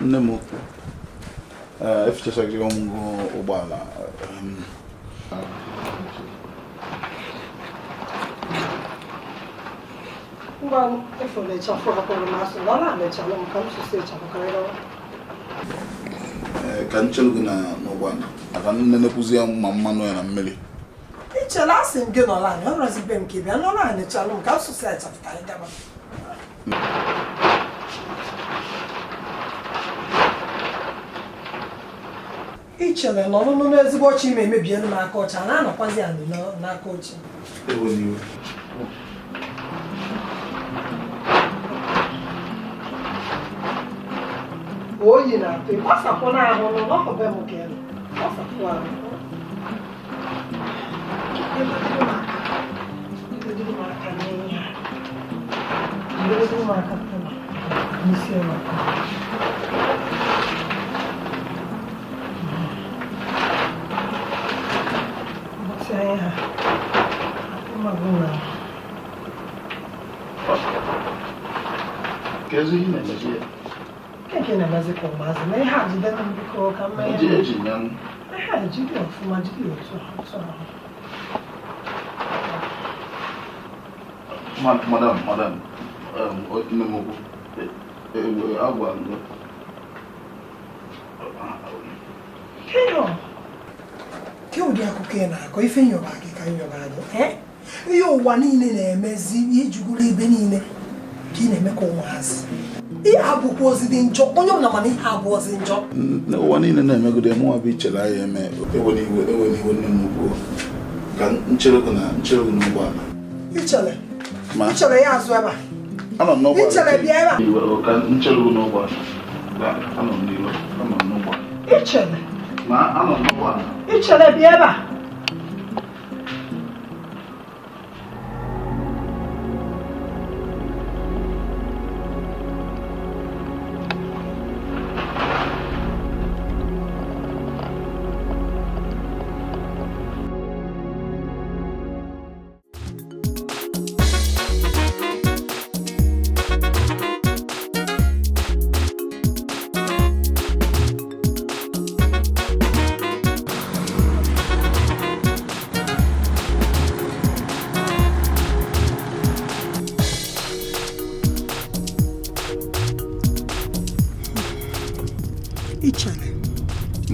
Nne m efichachaghị ọmụgwọ ụgbọala. Ngwa efere ịchafụ hapụrụ m asụ na ọ na-amechalụ m ka m sụsụ ịchafụ karịrị. Ka m chere gị n'ụgbọala maka nne nekwuzi ya mma mmanụ ya na mmiri. Ichele asị m gị nọrọ anyị, ọ rọzi be m ka ị bịa nọrọ anyị chalụ m ka m sụsụ ịchafụ ka anyị gaba. Ichere na ọnụnụ n'ezigbo ọchị ime emebielu m aka ọcha na-anọkwazi anị n'aka ọchị. Oyi na-atụ gbasapụ n'ahụ n'ọkọbe m ka elu gbasapụ ahụ. Aka n'ihe a. Aka n'isi ebe. Kezi ihe na-emezi ya? Nke na-emezi ka ụmụazị na ihe a jide m biko ka m mee. Eji ya. Ihe a jide ọfụma jide otu otu ahụ. Madam, madam, nne m ukwu, agwa m gị. Ke ụdị akụkọ ị na-akọ ife nyọba gị ka nyọba gị. Ihe ụwa niile na-emezi ihe jugoro ebe niile ka ị na-eme ka ụmụazị. Ihe abụkwa ozi dị njọ, onye ọbụla mana ihe abụ ozi njọ. Ụwa niile na-emegide mụnwa bụ ichere anyị eme ewe n'iwe ewe n'iwe nne m ukwu ka nchere gị n'ụgbọala. Ichere? Ichere ya azụ ebe a? Anọ m n'ụgbọala. Ichere bịa ebe a? Ka nchere gị n'ụgbọala. Anọ m n'iwe, anọ m n'ụgbọala. Ichere? Ma anọ m n'ụgbọala. Ichere bịa ebe a?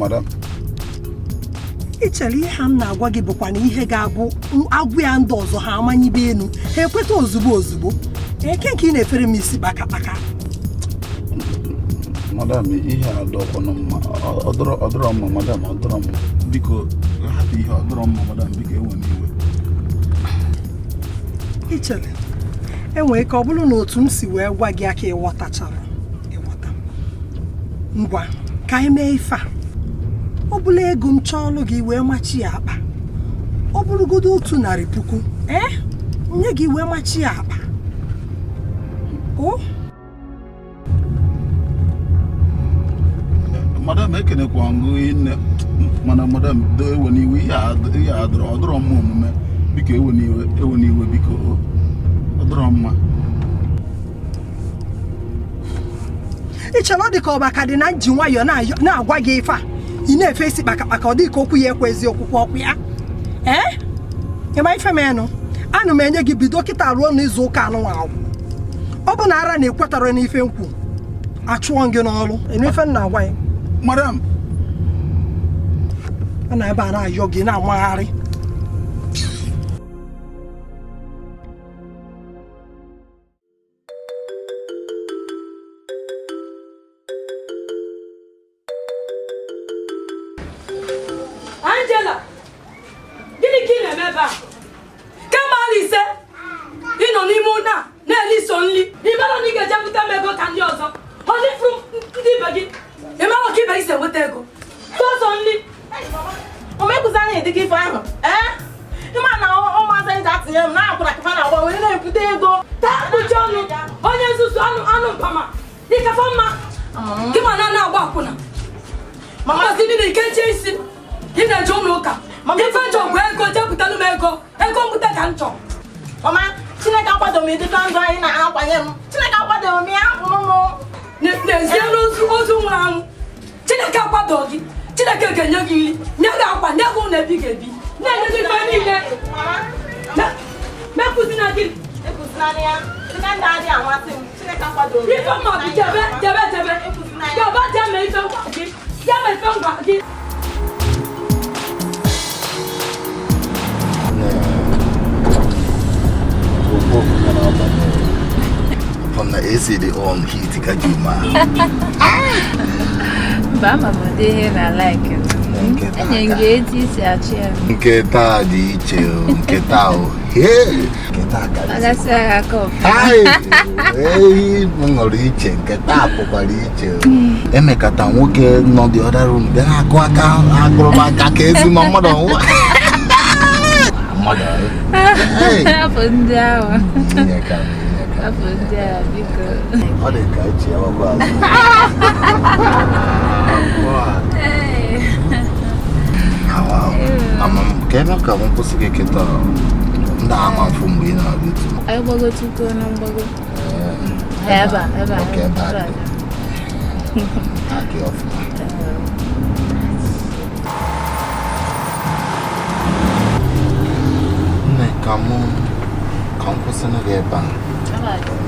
Madam. Ichere ihe m na-agwa gị bụkwa na ihe ga-abụ agwụ ya ndị ọzọ ha amanyibe elu ha ekweta ozugbo ozugbo. Eke nke ị na-efere m isi kpaka kpaka. Madam, ihe a dọkwanụ mma, ọ dọrọ mma madam, ọ dọrọ mma. Biko hapụ ihe ọ dọrọ mma madam, biko ewe n'iwe. Ichere enwere ike ọ bụrụ na otu m si wee gwa gị aka ịghọtachara ịghọta. Ngwa ka anyị mee ife a. Ọ bụla ego m chọọlụ gị wee machi ya akpa. Ọ bụrụgodo 100,000, nye gị wee machi ya akpa. O? Madam ekenekwa ngụ nne mana madam do ewe n'iwe ihe a dọrọ mma omume biko ewe n'iwe ewe n'iwe biko ọ dọrọ mma. Ichere ọ dị ka ọba ka dị na nji nwayọọ na-agwa gị ife a. Ị na-efe isi kpakakpaka ọ dị ka okwu ya ekwe eziokwu ọkụ ya. Ịma ife menụ anụ m enye gị bido kịta ruo n'izu ụka anụnwa agwụ. Ọ bụ na ara na-ekwetara n'ife nkwu achụọ gị n'ọrụ. Enu ife m na-agwa ya. Madam, ọ na ebe a na-ayọ gị na-amagharị. Angela, gịnị ka ị na-eme ebe a? Kemgbe ala ise ị nọ n'ime ụlọ a na-eli so nri. Ị mara na ị ga-eje bute m ego ka ndị ọzọ. Ọ dịfuru ndị ibe gị. Ị mara ka ibe gị si enweta ego. Sọsọ nri. Omekuzi anyị edika ife ahụ. Ịma na ụmụazị anyị ga-atụnye m na-akwụna kafa na agba were na-ebute ego. Taa mkpuchi ọnụ onye nzuzu anụ anụ mpama. Ịkafa mma. Gị ma na na-agba akwụna. Mama si niile ike nche isi. Ị na-eje ụlọ ụka. Ife nchọ bụ ego jepụtalụ m ego. Ego mbute ka m chọrọ. Mama, Chineke akwado m ịdịka ndụ anyị na-akwanye m. Chineke akwado m ya, hapụrụ m. N'ezie n'ozu ozu nwụrụ anwụ. Chineke akwado gị. Chineke ga-enye gị nri, nye gị akwa, nye gị ụlọ ebe ị ga-ebi. Na-enye gị ife niile. Mepụzina gị. Ife mma bụ jebe jebe jebe. Jebe jee mee ife ngwa gị. Jee mee ife ngwa gị. From the AC the on heat kajuma. Mba m dị ihe na like. Enye gị etu isi achị ya. Nke taa dị iche o, nke taa o. Hey, nke taa karịsịrị. Agasị agha kọp. Hai! Ehi m ṅụrụ iche, nke taa pụkwara iche o. Emekata nwoke nọ the other room bịa na-akụ aka akụrụ m aka ka ezi ma mmadụ ọnwụ. Mmadụ ọnwụ. Hapụ ndị ahụ. Ihe ka m, ihe ka m. Hapụ ndị ahụ biko. Ọ dị ka echi ya wakwa azụ. Ka ebe ka m kwụsị gị kịta ndị ama mfụ mgbe ị na-abịa etu. Anyị gbagotuko na mgbago. Ebe a, ebe a. Okay, ebe a dị. Adị ọfụma. Nne, ka m kwụsịnụ gị ebe a.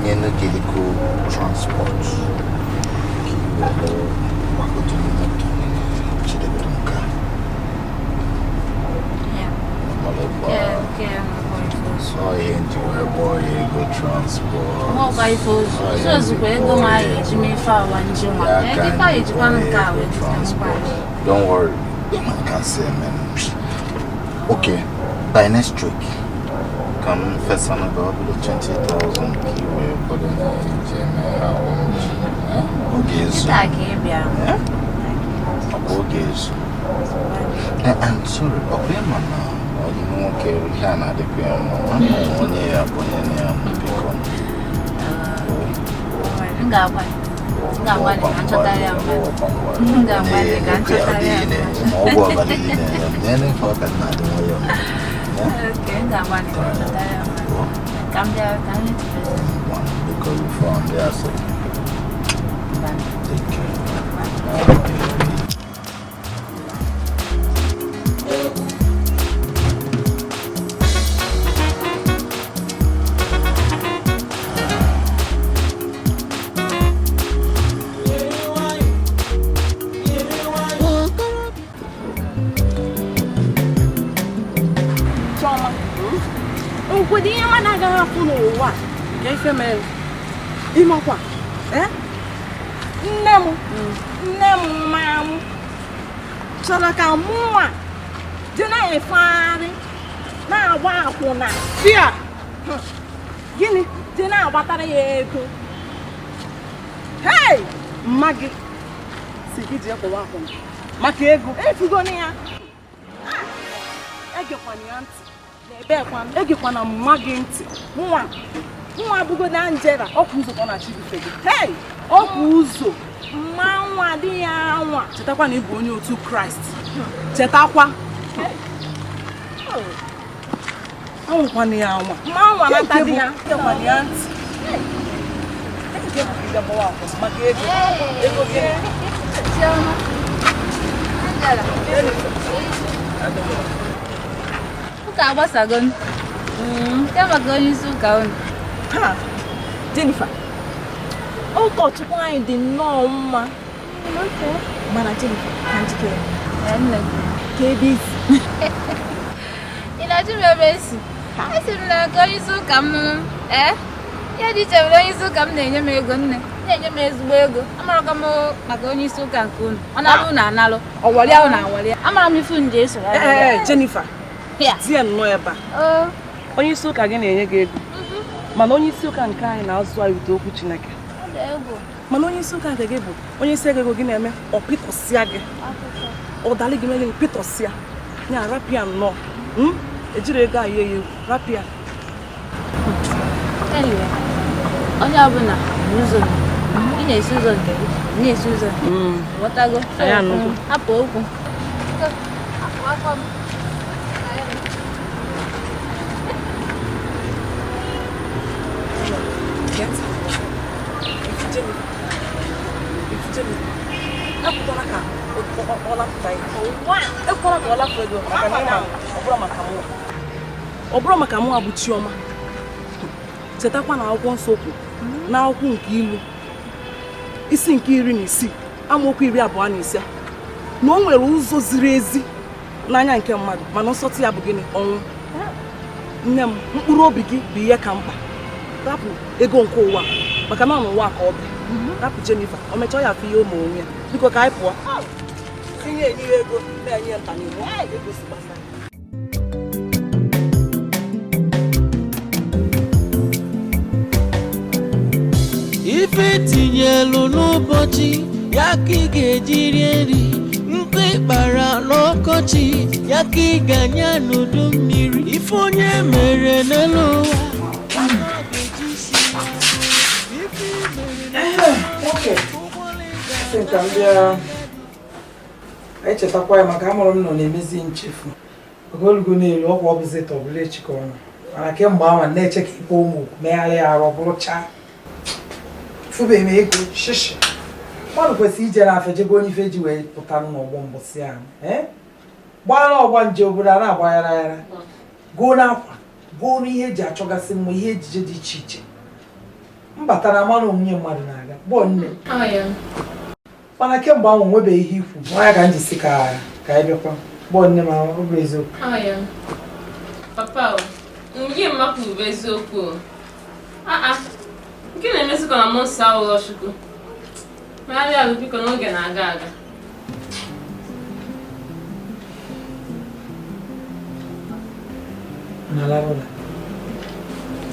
Nyenụ gị ego transport. Ka i were gbagotu moto chidebere nke a. Ọ ihe nji wee gbọọ ya ego transport. Ọgwa ife ozu. Ozugbo ego m ahụ eji m ife awa nji nwa. Ego ife ahụ ejikwa nke a wee transport. Don't worry. I can say, man. Okay, by next week, come first on about 20,000 kiwi for the Okay, so. Okay, so. I'm sorry, okay, mama. Okay, we can't have the piano. Take care. Ịmakwa nne m ma m chọrọ ka mụnwa dị na-efegharị na-agba akwụna fia gịnị dị na-agbatara ya ego. Hey! Mma gị si gị jee kwụwa akwụna maka ego efugona ya. Egekwana ya ntị. Egekwana mma gị ntị. Nwa abụgo na Angela ọkwa ụzọ ka ọ na-achị ife gị. Hey! Ọkwa ụzọ mma nwa dị ya nwa. Chetakwa na ị bụ onye otu Kraịst. Chetakwa. Anwụkwana ya anwa. Mma nwa nata dị ya. Egekwana ya ntị. Nke bụ ka ị gbawa akwụsị maka ego. Ego gị. Chioma. Angela. Ụka agbasago. Nke maka onye isi ụka unu. Ha, Jennifer, ụkọchukwu anyị dị nnọọ mma. Mana Jennifer, ka njikere. Ka ebe isi. Ị na-ajụ m ebe esi? Esi m na nke onye isi ụka m. Ihe dị iche bụ onye isi ụka m na-enye m ego nne. Na-enye m ezigbo ego. Amarakwa m maka onye isi ụka nke unu. Ọ na-alụ unu analụ. Ọwọlịa unu awọlịa. Amara m ifu nje eso ya. Ee, Jennifer. Di ya nnọọ ebe a. Onye isi ụka gị na-enye gị ego. Mana onye isi ụka nke anyị na-azụ anyị ụtọ okwu Chineke. Mana onye isi ụka nke gị bụ onye isi ego gị na-eme ọ pịtọsịa gị. Ọ dalị gị mere pịtọsịa. Ya rapịa nnọọ. Ejiri ego anyị eyi rapịa. Anyway, onye ọbụla n'ụzọ ị na-esi ụzọ nke gị, ị na-esi ụzọ nke gị. Ghọtago? Hapụ okwu. Hapụ afọ m. Ekwela ka ọ lafụ ego maka na ịma ọ bụrụ maka mụ bụ Chioma. Chetakwa na akwụkwọ nsọ kwu na akwụkwọ nke ilu isi nke 16 amaokwu 25 na o nwere ụzọ ziri ezi n'anya nke mmadụ mana nsọtụ ya bụ gịnị? Ọnwụ. Nne m, mkpụrụ obi gị bụ ihe ka mkpa. Rapụ ego nke ụwa maka na n'ụwa ka ọ bụ. Rapụ Jennifer, o mechaa ya afọ ihe ụmụ onwe ya. Biko ka anyị pụọ. Tinye enye ego na-enye nta n'iwu ego si gbasa. Ife tinyelu n'ụbọchị ya ka ị ga-eji rie nri, nkụ ịkpara n'ọkọchị ya ka ị ga-anya n'udu mmiri. Ife onye mere n'elu ụwa echetakwa ya maka amụrụ m nọ na-emezi nchefu oge olugo n'elu ọkwa ọ bụzi tọbụla echi ka ọnụ mana kemgbe ahụ na-eche ka ikpe ụmụ megharịa arụ bụrụchaa fụbeghị m ego shishi. Mmadụ kwesịrị ije n'afịa jego onye ife ji wee pụta n'ọgbọ mbọsị ahụ gbaa n'ọgba nje obodo a na-agba yara yara goo n'akwa goo n'ihe eji achọgasị mma ihe ejije dị iche iche mbata na ama na onwunye mmadụ na-aga gbọọ nne mana kemgbe ahụ nwebeghị ihe ikwu nwa ya ka m ji si ka anyị bịakwa gbọọ nne ma ọ bụ eziokwu. Papa, nwunye mmakwu bụ eziokwu. Nke na-emesịkwa na mmụọ nsọ aghụghọ Chukwu. Megharịa alụ biko n'oge na-aga aga.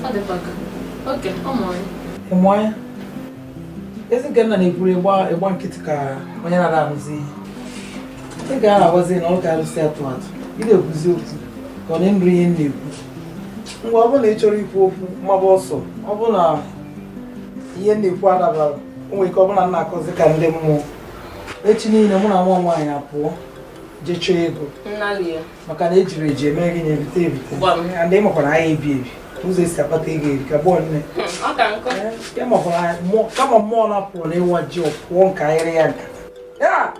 Ọ dịkwa ka oke ọ mụrụ ya. Ị mụọ ya? Ezi nke nna na-ekwuru ịgba nkịtị ka onye na-ada arụzi ihe. Ị ga na-agwazi na ọ ka arụsị atụ atụ. Ị na-ekwuzi okwu ka ọ na-enuru ihe m na-ekwu. Ngwa ọ bụrụ na ị chọrọ ikwu okwu maba ọsọ, ọ bụrụ na ihe na-ekwu adabara o nwere ike ọ bụrụ na m na-akọzi ka ndị mmụọ. Echi niile mụ na nwa nwaanyị apụọ jee chọọ ego maka na ejiri eji eme gị na-ebite ebite ndị ịmakwara anyị ebi ebi ụzọ esi akpata ego eri ka gbọọ nne kama mmụọ na-apụrụ na ịwa ji pụọ nke ahịrị ya nkata ya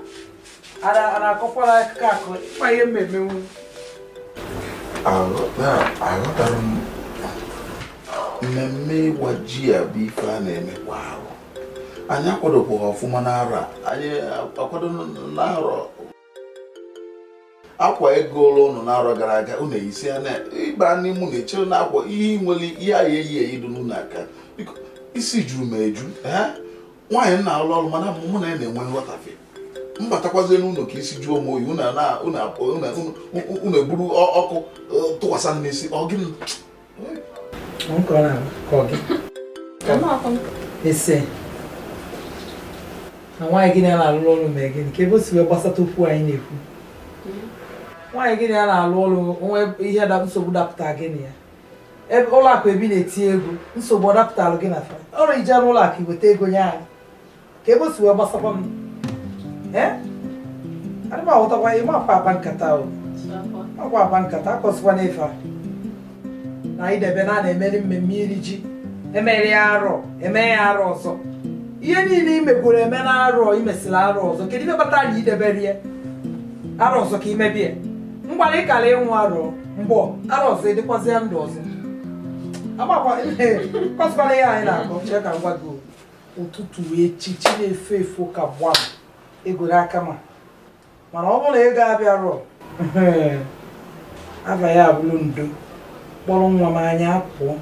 a na-akọkwara akụkọ akụ ịkpa ihe mmemenwu. Aghọtara m mmemme ịwa ji a bụ ife a na-eme kwa ahụ. Anyị akwadokwaghị ọfụma n'arọ a. Anyị akwado n'arọ akwa ego ụlọ ụnụ n'arọ gara aga unu eyisi ya na ịba n'ime unu echere na akwa ihe nwere ihe ahụ eyi eyi dị n'ụlọ aka. Biko isi juru m eju. Nwaanyị m na-alụ ọrụ mana mụ na ya na-enwe nghọtafe. Mbatakwazie n'ụlọ ka isi jụọ m oyi unu eburu ọkụ tụkwasị n'isi ọ gịnị? Ese na nwaanyị gị na-alụ ọrụ mee gịnị ka ebe o si wee gbasata okwu anyị na-ekwu? Nwaanyị gị na-alụ ọrụ onwe ihe nsogbu dapụta gị na ya ebe ụlọ akụ ebi na-etinye ego nsogbu ọ dapụtalụ gị na fa ọrụ ije n'ụlọ akụ iweta ego nye anyị ka ebe o si wee gbasakwa m. Adị m aghọtakwa ịma akwa akpa nkata o akwa akpa nkata akọsịkwa n'efe a na idebe na a na-emeri mmemme iri ji emere ya arọ eme ya arọ ọzọ ihe niile i megoro eme na arọ imesịrị arọ ọzọ kedu ife kpatara na idebere ya arọ ọzọ ka imebie ngwara ịkara ịnwụ arọ mgbọ arọ ọzọ ịdịkwazịa ndụ ọzọ amakwa kọsịkwala ihe anyị na-akọ chee ka ngwa gị ụtụtụ echi chi na-efo efo ka gbam ego n'aka ma mana ọ bụrụ na ego abịarọ aba ya abụrụ ndo kpọrọ nwa m anya pụọ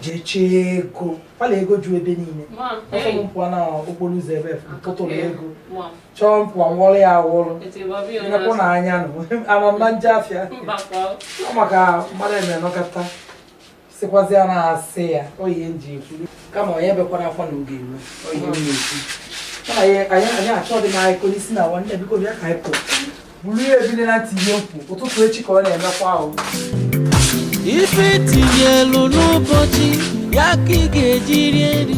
jee chee ego kpala ego ju ebe niile ọsọ m pụọ na okporo ụzọ ebe tụtụrụ ego chọọ m pụọ nwọrọ ya awọrụ nyekwu na anya nụ anọ na nje afịa ọ maka mmadụ eme nọkọta sịkwazị ya na-asị ya ọ ihe m ji ekwu kama onye bekwara akwa na oge ewe ọ ihe m na-ekwu anyị achọ dị na anyị isi na nwanne biko bịa ka anyị pụọ buru ya ebile na ntị ihe mkpu ụtụtụ echi ka ọ na-emekwa ahụ. Ife tinyelu n'ụbọchị ya ka ị ga-eji rie nri.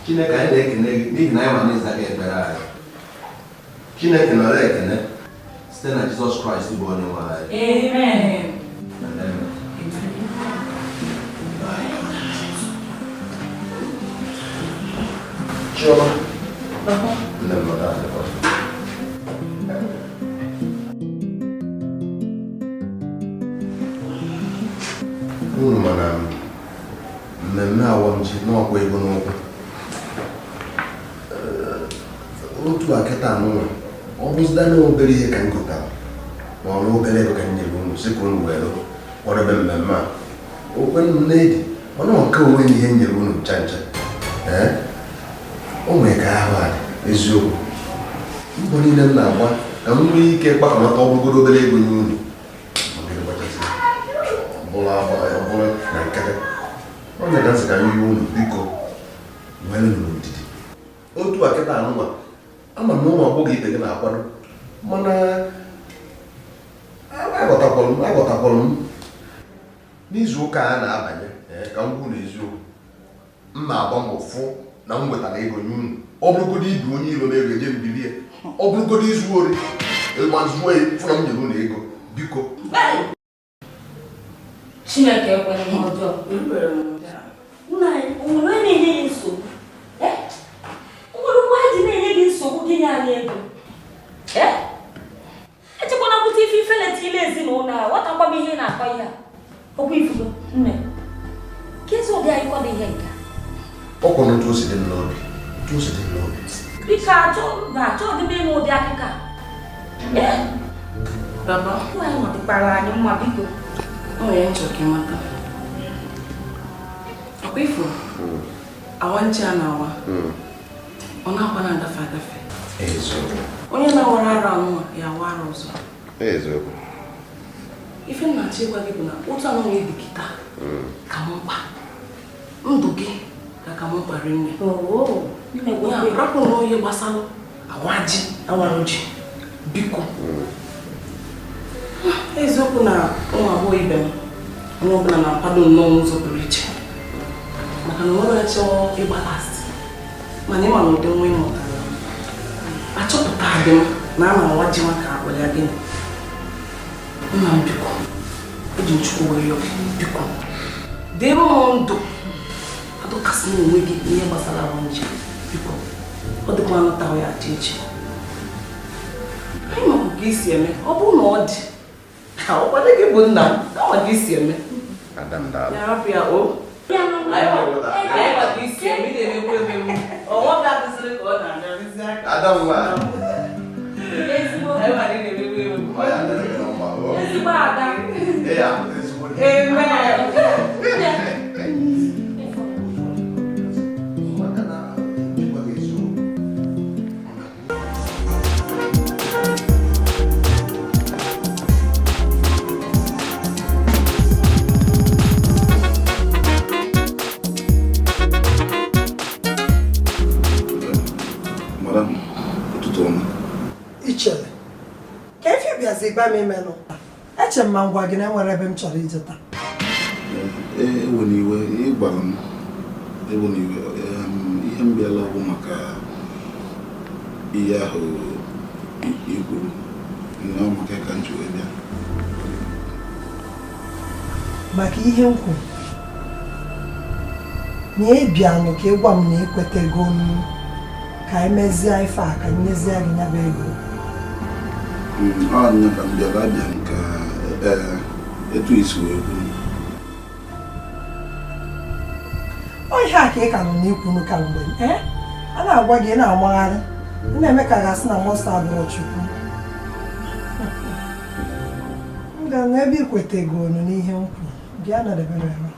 Chineke anyị na-ekene gị n'ihi na anyị ma n'ịza gị ekpere anyị. Chineke nara ekene site na Jizọs Kraịst bụ onye nwe anyị. Amen. Chioma. Nne m nọdụ ala. Unu mana mmemme awam ji n'ọkwa ego n'ụkwụ. Otu a kịta anụnwa, ọ bụzida na obere ihe ka m gotara ma ọ na obere ego ka m nyere unu sị ka unu were kwadobe mmemme a. Okwe m na-edi mana nke onwe na ihe m nyere unu ncha ncha. Ee, o nwere ka ahụ a dị eziokwu. Mbọ niile m na-agba ka m nwee ike gbakọnata ọ bụrụgodo obere ego nye unu. Ọ ga-agbachasị ọ bụrụ na nkịtị. Ọ na-aga nsị ka anyị yie unu biko nwere unu ndidi. Otu a kịta anụnwa, ama m na ụmụ agbọghọ ibe gị na-akwado mana aghọtakwalụ m n'izu ụka a na-abanye ka m kwuo n'eziokwu m na-agba mbọ fụ na m nwetara ego nye unu. Ọ bụrụgodo ibi onye iro m ego eje m bilie, ọ bụrụgodo izu ori ma zuo ya fụ na m nyere unu ego biko. Chineke ekwela ihe ọjọọ. Nna anyị, o nwere onye na-enye gị nsogbu? O nwere ngwa ji na-enye gị nsogbu gị nye anyị ego? Echekwana bute ife ifele tile ezinụlọ a, ghọtakwa m ihe ị na-akọ ihe a. Okwu ifugo, nne, ka ezi ụdị anyị kwado ihe nke a? Ọ kwụrụ otu o si dị m n'obi, otu o si dị m n'obi. Biko achọ dị m ịnụ ụdị akụkọ a. Baba, nwaanyị nọ dịkwara anyị mma biko. O nwere nchọ ka ịmata. Ọkwa ifo, awa nche a na-awa, ọ na-akwa na-agafe agafe. Onye na-awara ara anụnwa ya awa ara ọzọ. Ife m na-achọ ịgwa gị bụ na otu anụnwa ịdị kịta ka m mkpa. Ndụ gị ka m mkpa rinne. Ya rapụ na onye gbasara awa ji awara ji biko. Eziokwu na ụmụ agbọghọ ibe m onye ọbụla na-akwado nnọọ n'ụzọ pụrụ iche maka na onwere chọọ ịgba last mana ịma na ụdị nwa ịmụtara achọpụta dị m na a na-awa ji maka akpọrọ ya gịnị. Nna m biko, eji m Chukwu wee yọọ gị biko dịrị m ndụ adọkasị na onwe gị ihe gbasara awa nji biko ọ dịkwa anata ya achọ echi. Anyị makwa ka isi eme ọ bụrụ na ọ dị ọ kwado gị bụ nna m ama ka isi eme. Ya hapụ ya o. Anyị ma ka isi eme ị na-emegbu emegbu. Ọ nwoke akụziri ka ọ na-arịzi aka. Ada m nwa. Ezigbo. Anyị ma na ị na-emegbu emegbu. Ọ ya adịrị gị na mma o. Ezigbo ada. Ee, ya ezigbo. Amen. Maka na njikwa gị eziokwu. Madam, ụtụtụ ọma. Ichere ka ife bịazi gba m imenụ. Eche m ma ngwa gị na enwere ebe m chọrọ ije taa. Ewe n'iwe, ị gwara m ewe n'iwe, ihe m bịala bụ maka ihe ahụ i kwuru na ọ maka ka m ji wee bịa. Maka ihe m kwuru na ị bịanụ ka ị gwa m na ekwetego m ka emezie ife a ka nyezie gị ya bụ ego. Ọ nya ka m bịara abịa nke etu isi wee kwuru. Ọ ihe a ka ị ka nọ n'ikwunu ka mgbe a na-agwa gị na-amagharị na-eme ka gasị na mọsta abụrụ Chukwu. M ga n'ebe ikwetegonu n'ihe m kwuru bịa nọdebere ebe.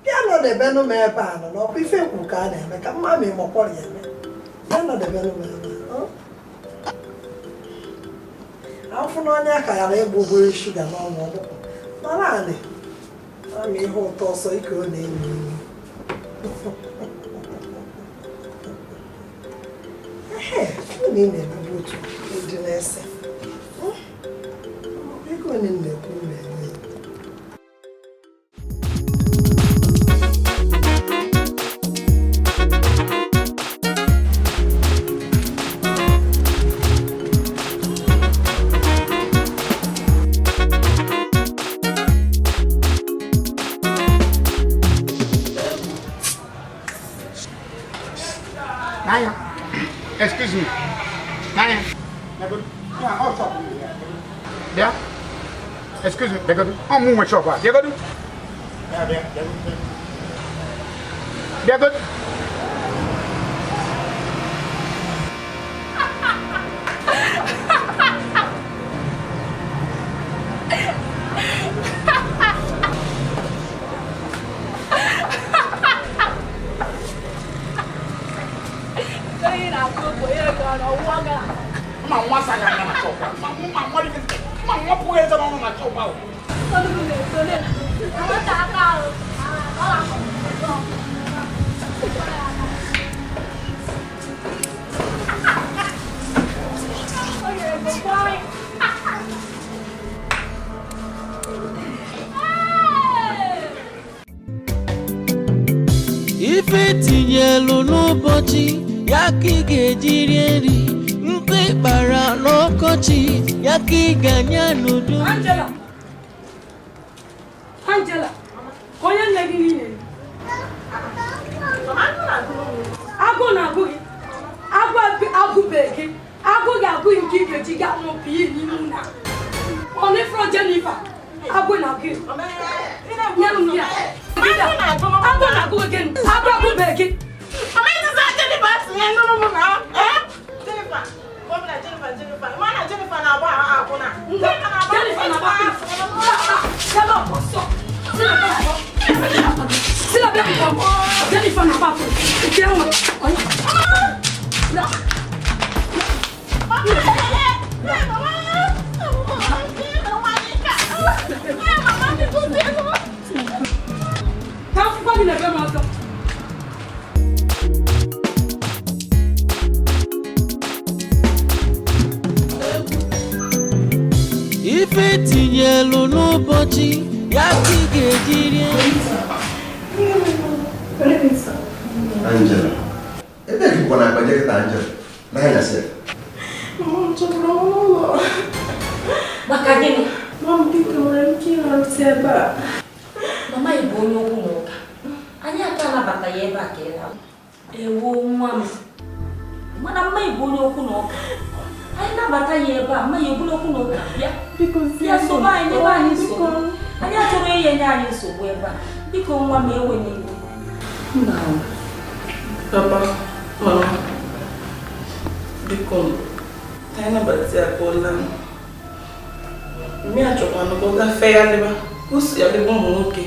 Bịa nọdebenụ m ebe a nọ n'ọkwa ife nkwu ka a na-eme ka mma ma ịmọkwọrọ ya eme. Bịa nọdebenụ m ebe a. Afụ n'ọnya ka ghara ịgba obere shuga n'ọnụ ọdụkwa mara anị ama ihe ụtọ ọsọ ike ọ na-enyi enyi. Ehe, ọ na ị na-emebu otu ụdị na-ese. Ego ole m na-ekwu m enye. Bịa. Excuse me, bịagodu. Ọ mụ nwe shop a. Bịagodu. Bịa, bịa, bịagodu. Ife tinyelu n'ụbọchị ya ka ị ga-eji rie nri, nkụ ịkpara n'ọkọchị ya ka ị ga-anya n'udu. Angela! Angela! Onye nne gị niile. Agụ na-agụ gị. Agụ agụbeghị gị. Agụ ga-agụ nke ị ga-eji gaa n'opi n'ime ụlọ. Ọ na-efere Jennifer. Agụ na-agụ gị. Nye m ya. Agụ na-agụ gị. Agụ agụbeghị gị. Mama, it is Jennifer. No. Jennifer. Jennifer. Mana Jennifer na agba akwụna. Jennifer na agba akwụna. Jennifer na agba akwụna. Ka akwụkwọ gị na-ebe m ọzọ. Ife tinyelu n'ụbọchị ya ka ị ga-eji rie. Angela, ebe ka ịkwa na-akpa jekịta Angela n'anyasị? Mama m chọpụrụ m n'ụlọ. Maka gịnị? Mama m biko nwere m ike ịrarụta ebe a. Mama ị bụ onye okwu na ụka. Anyị aka anabata ya ebe a ka ị lara. Ewo nwa m. Mana mma ị bụ onye okwu na ụka. Anyị nabata ya ebe a, mma ya eburu okwu na ụka bịa. Bịa sobe anyị n'ebe anyị nsogbu. Anyị achọrọ inye nye anyị nsogbu ebe a. Biko nwa m ewe n'iwe. Nna m. Papa, mama, biko ka anyị nabata ya ka ọ laa. Mmiri achọkwanụ ka ọ gafee ya leba. Ka o si ya leba ụmụ nwoke.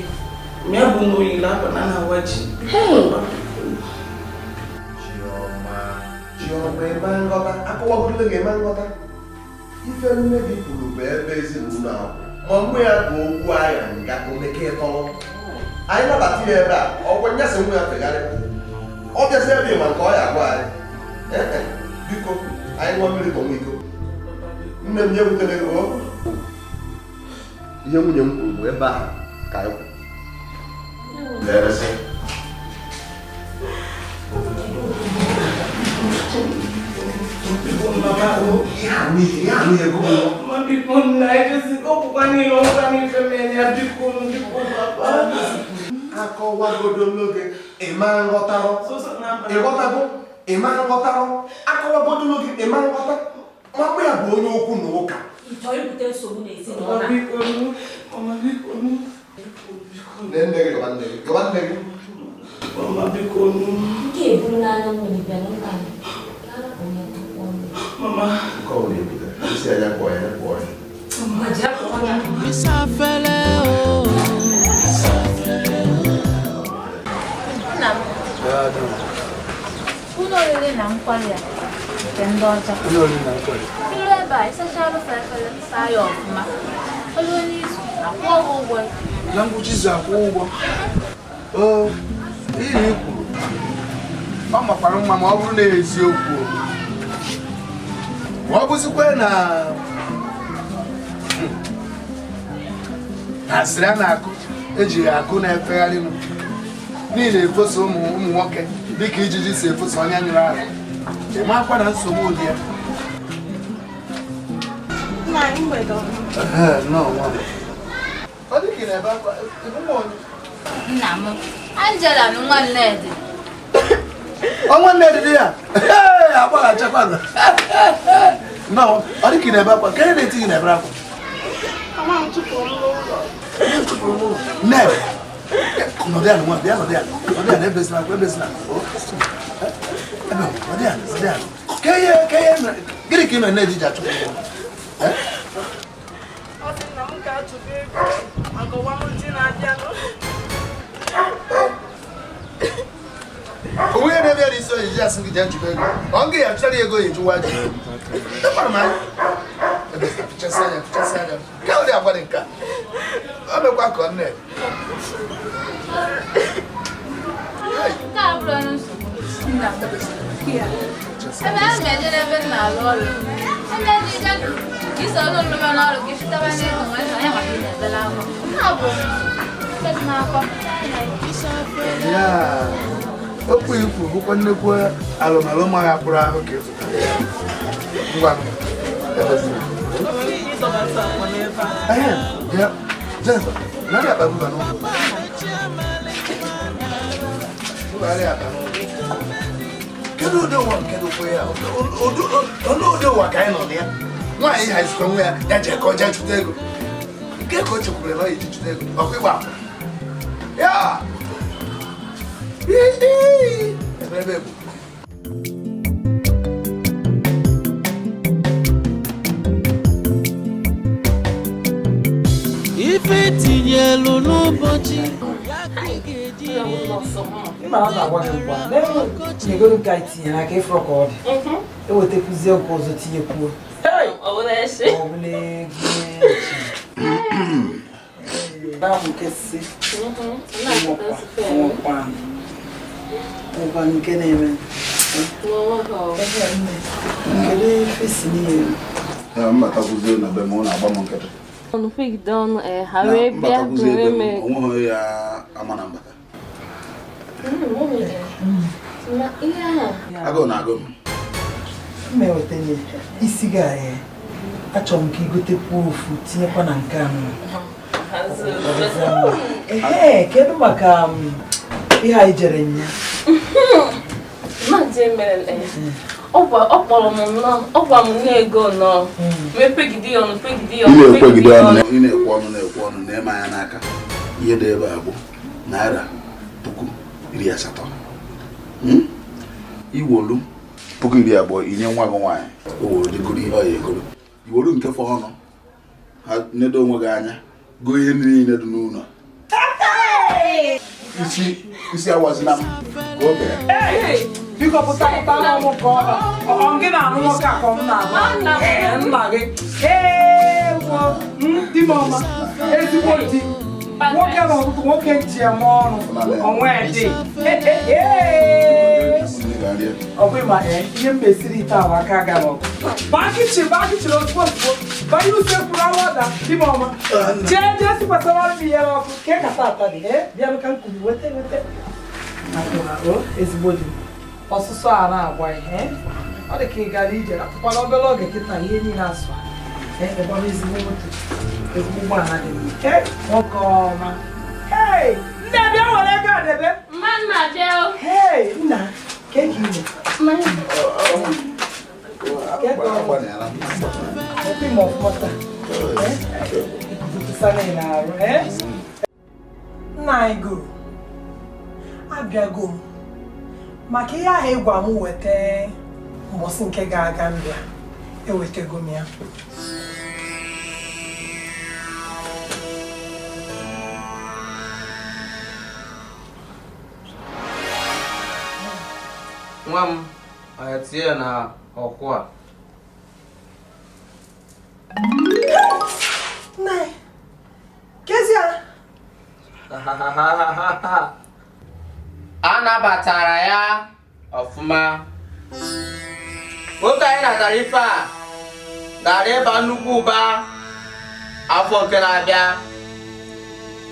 Mmiri abụ na oyiri akwa na na-awa ji. Chioma, Chioma, eme nghọta, akọwagoro gị eme nghọta. Ife nne gị kwuru bụ ebe ezinụlọ ahụ. Ma mgbe ya bụ okwu agha nga omeke tọrọ. Anyị nabata ya ebe a, ọgwụ nyasị nwa ya fegharị. Ọ bịazi ebe ma nke ọ ya agwa anyị. Ee, biko, anyị ṅụọ mmiri tọnwa iko. Nne m ya ewutere gị o. Ihe nwunye m kwuru bụ ebe ahụ ka anyị kwuru. Leresị. Akọwagodo n'oge ịma nghọtarụ. Ịghọtago ịma nghọtarụ. Akọwagodo n'oge ịma nghọta. Mama ya bụ onye okwu na ụka. Ị chọrọ ibute nsogbu n'ezinụlọ a? Nne gị gọba nne gị gọba nne gị. Nke eburu n'anya mmiri bịa n'ụka anyị. Mama. Nke ọ bụla ebutere, isi anya kpọọ ya kpọọ ya. Isafele o. Nna m. Ụlọ oriri na nkwari a nke ndị ọcha. Ụlọ oriri na nkwari. Iru ebe a, ịsacha arụsa efere, saa ya ọfụma. Olu n'izu, akwụọ gị ụgwọ. Na ngwụcha izu akwụ ụgwọ. Oo, ihe i kwuru, ọ makwara mma ma ọ bụrụ na eziokwu. Ma ọ bụzikwa na asịrị a na-akụ ejiri akụ na-efegharị niile efosa ụmụ nwoke dịka ijiji si efosa onye nyụrụ ahụ. Ị makwa na nsogbu ụdị ya. Ọ dị ka ị na-ebe akwa, ị bụ nwa onye? Nna m, Angela na nwa Nnedi. Ọnwa Nnedi dị ya? Ee, agbaghachakwa. No, ọ dị ka ị na-ebe akwa. Ka na-eti gị na-ebe akwa. Nne, nọdụ ya nwa, bịa nọdụ ya. Nọdụ ya na ebezina akwa, ebezina akwa. Ebe nọdụ ya, nọdụ ya. Ka ihe gịnị ka ị mere na-eji ji achụpụ m? Ọ sị na m ga-achụpụ ego maka ụwa m ji na-abịanụ. Onwe ya na-abịa n'isi ojiji asị gị jee chụba ego. Ọ gị ya chụchara ego ya ejuwa ji. Ekwara m anya. Ebezina, fichasị anya, fichasị anya. Ka ụdị agwa dị nke a. Ọ mekwa ka ọ nne. Nke a bụrụ ọnụ nsogbu. Ebe a na-eje n'ebe m na-arụ ọrụ. Ebe ndị ga iso ọrụ nrụba n'ọrụ gị chụtaba n'ego nwanne ya maka ị na-ebela akwa. Nke a bụ ebezina akwa. Ya, okwu ikwu bụkwa nnukwu alụmalụ ma ya kpụrụ ahụ ka ị zụtara. Ngwa ebezina. Ee, bịa, Jennifer, narị akpa buba n'ụlọ. Bugharị akpa n'ụlọ. Kedu ụdị ụwa nke dịkwa ya? Ụdị ụwa ka anyị nọ na ya. Nwaanyị hazikwa nwa ya, ya jee ka ọ jee chụta ego. Nke ka o chekwubere na ọ ya eji chụta ego, ọkwa ịgba akwụna. Ya! Ebe bụ. Ife tinyelu n'ụbọchị ya ka ị ga-eji Mma na agwa gị ugbu a. Nyegoro nke anyị tinyere aka ịfụrụ ka ọ dị. Ewetakwuzie nke ọzọ tinyekwuo. Ọ bụla echi. Ọ bụla ego echi. Na-amụkesị. Nwekwa nke na-eme. Kedu ife si n'ihe? Ya mbatakwuzie na be m ọ na-agba m nkịtị. Ọnụ kwegide ọnụ ha wee bịa wee mee. Onweghị ya ama na mbata. Agụụ na-agụ m. Mma eweta isi gị a achọrọ m ka ị gotekwuo ofu tinyekwa na nke anụ. Ee, kedu maka ihe anyị jere nya? Ọ kpọrọ m nnọọ, ọ gwa m nne ego nnọọ. Wee pegide ya ọnụ, pegide ya ọnụ, pegide ọnụ. Ị na-ekwu ọnụ, na-ekwu ọnụ, na-eme anya n'aka. Ihe dị ebe a bụ ₦80,000. Iwolu 20,000 inye nwa gị nwaanyị. O wuru dịgoro ihe ọ ya egoro. Iwolu nke fọ ọnụ. Ha nedo onwe gị anya. Goo ihe niile dị n'ụlọ. Isi awazina m ka o bere. Biko pụta pụta n'ọnwụ ka ọ gị na-anụ nwoke a ka m na-agba. Nna gị. Ee, di m ọma, ezigbo di. Nwoke na ọtụtụ nwoke ji eme ọnụ onwe dị. Ọ bụ ma ihe m mesiri ite ahụ aka aga n'ọkụ. Baa kichin ozugbo ozugbo. Banye usekwu n'ọda di m ọma. Jee jee sikwasara m ihe n'ọkụ. Ka ị kata ata dị. Bịanụ ka m kwuru weta weta. Ezigbo di. Ọsụsọ a na-agwa ihe. Ọ dị ka ị gara ije atụkwala obere oge kịta ihe niile asụ. Ịgbara ezigbo moto. Ezigbo ụgbọala dị mma. Nwoke ọma. Nne bịa were ego a debe. Mma nna bịa. Nna, ka ị ime. Ime ọfụma taa. Ikuku na-arụ. Nna anyị gụrụ. Abịago m. Maka ihe ahụ ịgwa m weta mbọsị nke ga-aga mbịa, ewetego m ya. Nwa m, tinye na ọkụ a. Nne, kezie? A nabatara ya ọfụma. Nwoke anyị natara ife a gara ịba nnukwu ụba afọ nke na-abịa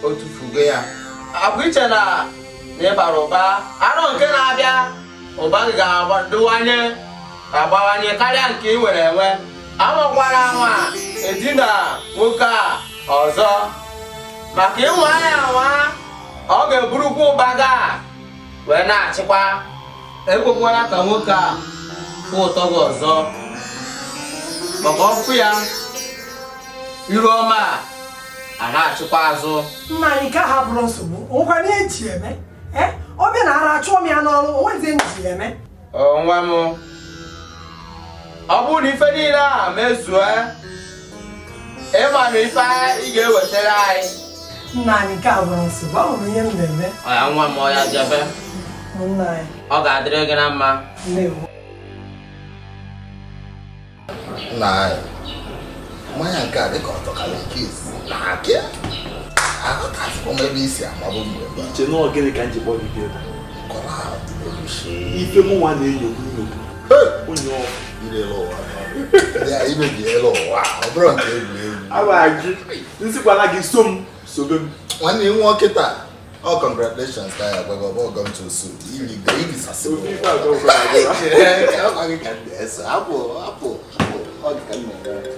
o tufugo ya. Akwa iche na ịbara ụba arọ nke na-abịa ụba gị ga-adịwanye agbawanye karịa nke ị nwere enwe. Anwakwara anwa edina nwoke a ọzọ maka ịnwa ya anwa ọ ga-eburukwa ụba gị a wee na-achịkwa. Ekwekwala ka nwoke a fụ ụtọ gị ọzọ. Maka ọfụ ya iru ọma a na-achịkwa azụ. Nna anyị nke ahụ abụrụ nsogbu, onwekwana ihe nji eme. Ọ bịa na ara achụọ m ya n'ọrụ, onwezi nji eme. Nwa m, ọ bụrụ na ife niile a mezue, ịma na ife ị ga-ewetara anyị. Nna anyị nke a bụrụ nsogbu, ọ hụrụ ihe m na-eme. Ọya nwa m, ọya jebe. Nna anyị. Ọ ga-adịrị gị na mma. Ndewo. Nna anyị, mmanya nke a dịka ọtọkarị nke isi na-akị. Aghọtasịkwa m ebe isi amabụ mgbe. Iche na ọ gịnị ka m ji kpọọ gị bịa ebe a? Ife mụ nwa na-enyogbu nyogbu. Onye ọ Ya imebiela ụwa, ọ bụrụ nke egwuregwu. Agwa gị, nsikwala gị so m, sobe m. Nwanne m nwoke taa, ọ congratulations ka ya gwago ọ gọm to so. Iri ga iri sasị. Ọ gị ka m na-eso, apụ apụ apụ, ọ gị ka m na-ere.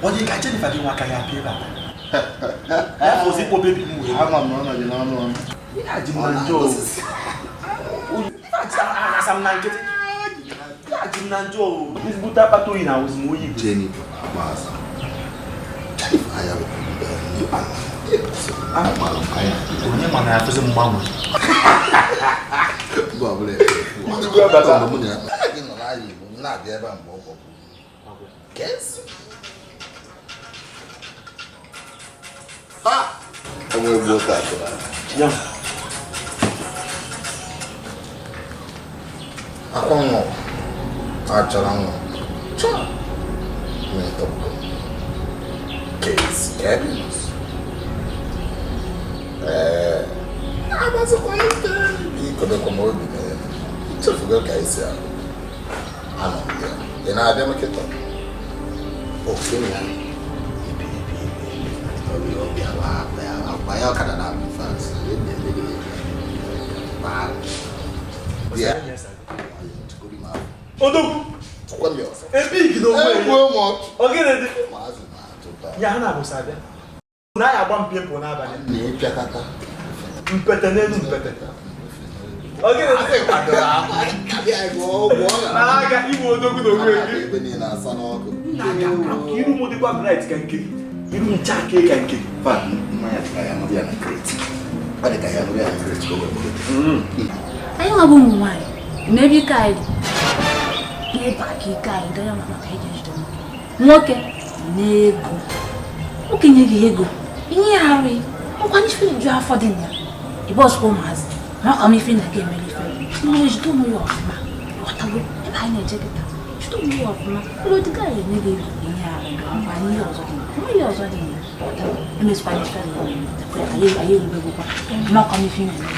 Ọ dị ka Jennifer gị nwa aka ya apịa ebe a. Ya fọzi kpọ bebi m wee. Ama m na ọ nọ gị n'ọnụ ọnụ. Ezigbote akpata oyi na awụzi m oyi. Jennifer na-agba asa. Jennifer anya bụ onye ma na-afụzi mgbanwe. Mgbe ọbụla gị nọ n'ahịa Igbo, m na-abịa ebe a mgbe ọ bụ. Kesi. Ha! Enwe egbu oke atụrụ anya. Akwa nwa achara nwa cha metọpụ case cabins. Ee, agbazikwa ike ikodekwa m obi na ya chefugo ka esi ahụ anọ m ya. Ị na-abịa m kịta ofe ya ibi ibi ibi obi ala akpa ya ọkada na abụ fast Yeah. Odogwu. Ebig na onwe. Ọ gịnị dị? Ya ha na-abụsa abịa. Na ya agba mpempo n'abalị. Na-epiakata. Mpete n'elu mpete. Ọ gịnị dị? Na-aga igbu odogwu na onwe gị. Ebe niile asa n'ọkụ. Na-aga iru m dịkwa bright ka nke gị. Iru m chake ka nke gị. Fa, mmanya dị ka ya nụrụ ya na crate. Ọ dị ka ya nụrụ ya na crate ka o wee bụrụ. Anyị nwa bụ ụmụ nwaanyị n'ebe ike anyị dị n'ebe aka ike anyị dọrọ maka eji ejide nwoke na-ego nwoke nye gị ego inye ya arụ nkwa ife ju afọ dị na ya ịbụ ọsụkwa ụmụazị ma ọkwa m ife na gị emere ife ma ọ ejide onwe ya ọfụma ghọtago ebe anyị na-eje kịta jide onwe ya ọfụma ụlọ dịga ya enye gị ego inye arụ nkwa ihe ọzọ dị na ihe ọzọ dị na ya ghọtago emezikwana ife anyị erubegokwa ma ọkwa m ife na-eme.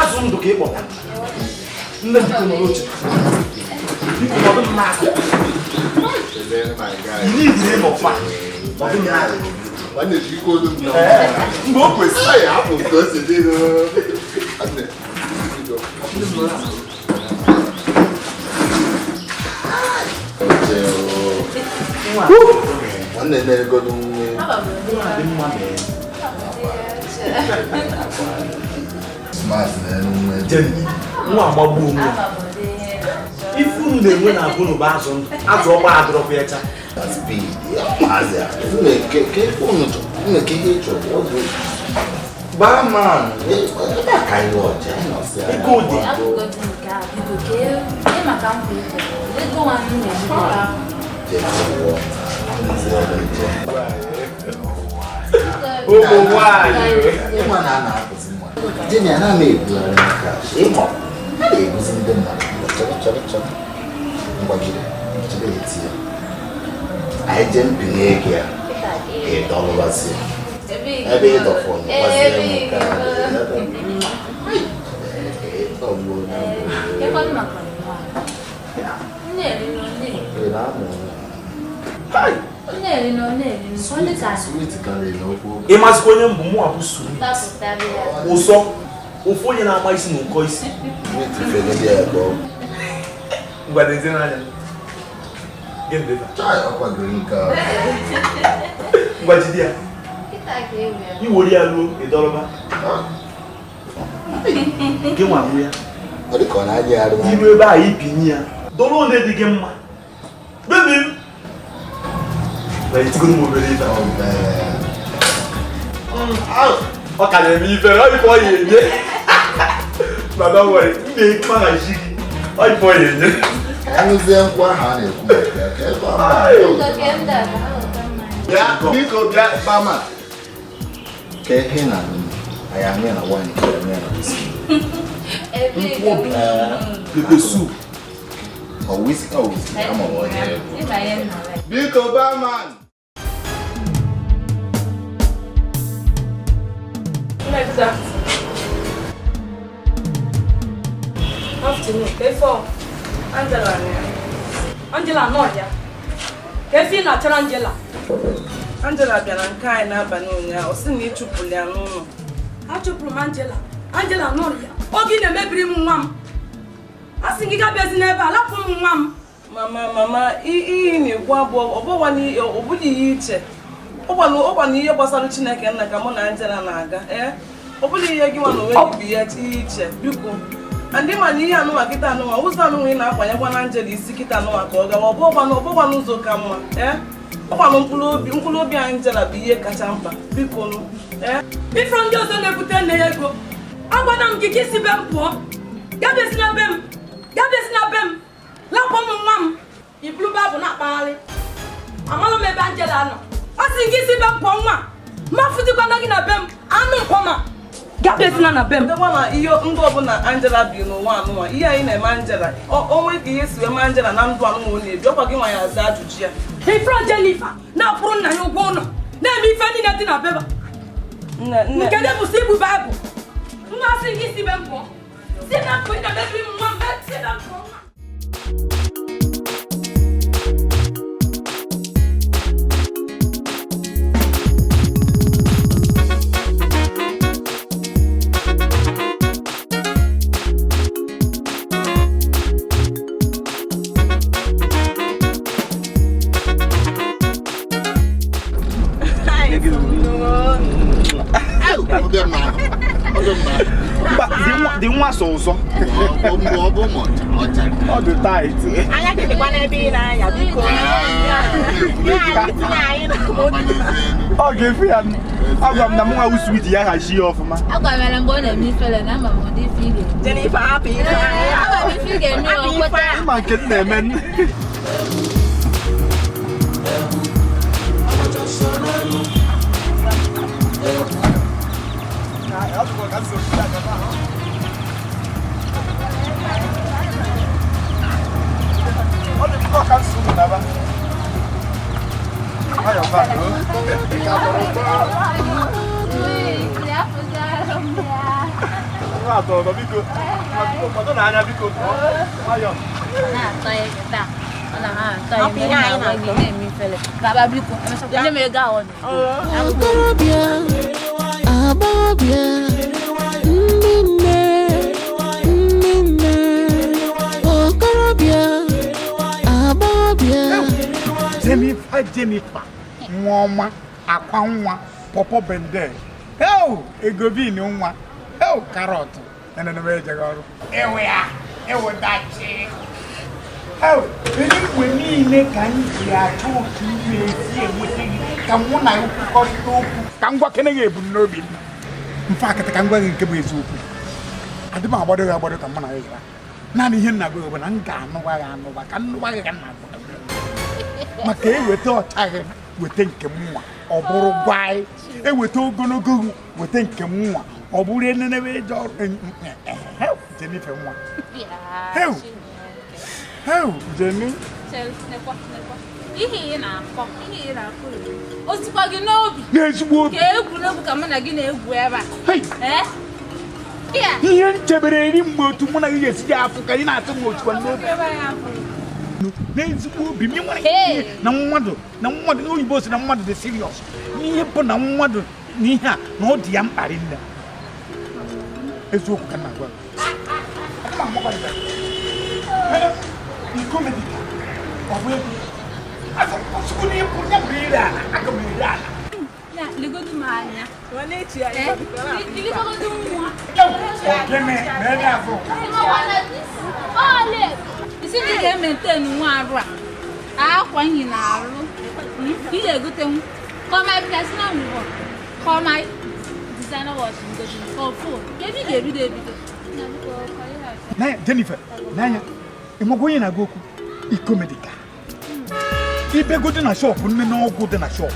Azụ ndụ ka ị kpọta. Nne biko nọ n'oche. Biko nọdụ m n'akụkụ. N'idi ịnọ fa. Nọdụ m n'akụkụ. Mgbe o kwesịrị. Nwanne na-egodu nwe. Nwa dị mma mee. Nwa agbagbu onwe ya. Ife unu na-enwe na abụ n'ụba azụ ndụ, azụ ọgba adọrọkwa ya cha. Ego dị. Ụmụ nwaanyị. Jenny, a na-ebugharị maka ịmụ a na-eguzi ndị mmadụ chọrọ chọrọ chọrọ ngwa jide jide eti ya Anyị jee mbinye ego ya ịdọlụwazi ebe ịdọfọ nọkwazie m ka ị mazikwa onye mbụ mụ abụ sweet ụsọ ofu onye na-ama isi na ụkọ isi ngwa jide ya iwere ya ruo ịdọrọba gị nwa nwe ya iru ebe a ibinye ya dọrọ ole dị gị mma bebi ọ ka na-eme ife ọ ife ọ ya enye ma don't worry m na-ekpaghachi gị ọ ife ọ ya enye anụzie nkwụ ahụ a na-ekwu maka ya ka ebe a biko bịa gbama ka ihe na anyị anya na wine ka anya na whisky nkwụ pepe soup ọ whisky ọ whisky ama m onye biko barman. Good afternoon. Before Angela, Angela no ya. Kefi na chara Angela. Angela bịara nke anyị n'abalị ụnyaahụ, ọ sị na ịchụpụrụ ya n'ụlọ. Achụpụrụ m Angela. Angela nọ ya. Oge na-emebiri m nwa m. A sị gị gabiazi n'ebe a, lapụ m nwa m. Mama, mama, ihe na-ekwu abụọ, ọ bụghị ihe iche. Ọ na ihe gbasara Chineke nna ka mụ na Angela na-aga. Ee, ọ bụghị ihe gị nwa na onwe gị bụ ihe iche, biko. Ndị ma na ihe anụnwa kịta anụnwa, ụzọ anụnwa ị na-akwanyekwa na Angela isi kịta anụnwa ka ọ gawa, ọ bụghịkwa n'ụzọ ka mma. Ee, ọkwanụ mkpụrụ obi Angela bụ ihe kacha mkpa, biko nụ. Ee, ifuru ndị ọzọ na-ebute nne ya ego. Agwana m gị ka isi be m pụọ. Gabiezi na be m. Gabiezi na be m. Lapụ m nwa m. Iburu baịbụl na-akpagharị. Amalụ m ebe Angela nọ. A sị gị isi be m pụọ nwa. Mafụzikwana gị na be m. Anụ nkwọma. Gabiezina na be m. Ndekwa na ihe ndụ ọbụla Angela bi n'ụwa anụnwa, ihe anyị na-eme Angela, o nwee ka ihe si wee mee Angela na ndụ anụnwa ọ na-ebi, ọkwa gị nwa ya aza ajụjụ ya. Ifuru Jenifa na-akwụrụ nna ya ụgwọ ụlọ, na-eme ife niile dị na be m. Nke dị bụ si ibu baịbụl. Nwa sị gị si be m pụọ. Si na mpụ ị na-emebiri m nwa m, si na mpụ nwa. Dị nwa sọ ụzọ. Ọ dị tight. Anya gị n'ebe ị na-anya biko. Ọ ga-efe ya. Agwa m na mụ nwa sweet ya hazie ọfụma. Agwa m ya mgbe ọ na-eme ifere na ama m ụdị ife ị ga-eme. Jennifer, hapụ ife. Ama m ife ị ga-eme ọ kweta. Ịma nke m na-eme. Okorobịa, agbọghọbịa, ndị nne, ndị nne, okorobịa, agbọghọbịa. Jennifer, Jennifer, nwa ọma, akwa nwa, pọpọ bende, heo, ego bin nwa, heo, karọt, enenebe ejeghị ọrụ. Ewe ya, ewe dachi. Heo, eluigwe niile ka m ji achọ otu ime esi enweta gị ka mụ na kwukọrịta okwu ka m gwa kene gị ebumnobi m. Mfe akịta ka m gwa gị nke bụ eziokwu. Adị m agbado gị agbado ka mụ na gị gara. Naanị ihe nna gị bụ na m ga-anụwa gị anụwa ka nnụwa gị ka m na-agwa gị. Maka eweta ọcha gị weta nke m nwa ọ bụrụ gwaị, eweta ogologo gị weta nke m nwa ọ bụrụ enenebe eje ọrụ. Jennifer nwa. Heu! Heu, Jenny. Ihe ị na-akọ, ihe ị na-akọ. O sikwa gị n'obi. N'ezigbo obi. Ka egwuregwu ka mụ na gị na-egwu ebe a. Ihe nchebere eri mgbe otu mụ na gị ga-esi afụ ka ị na-atụ m otukwa n'obi. N'ezigbo obi m nwere na mmadụ na mmadụ n'oyibo si na mmadụ dị serious. Ihe bụ na mmadụ n'ihe a na ọ dị ya mkpa rinne. Eziokwu ka m na-agwa gị. Iko medika. Ọ bụ ego. Aga m ere ala. Na legodu m anya. Ilegodu nwa. Gịnị na-enye azụ? Ole! Isi na ị ga-ementenu nwa arụ a. Akwa nyi na-arụ. Ị ga-egotenwu. Kọma bịa si na ngwọ. Kọma designer watch ngozi. Ọ phone. Ebe ị ga-ebido ebido. Na Jennifer, n'anya. Ịmakwa onye na-agwa okwu? Iko medika. Ibegodi na shop nne na ọgwụ dị na shop.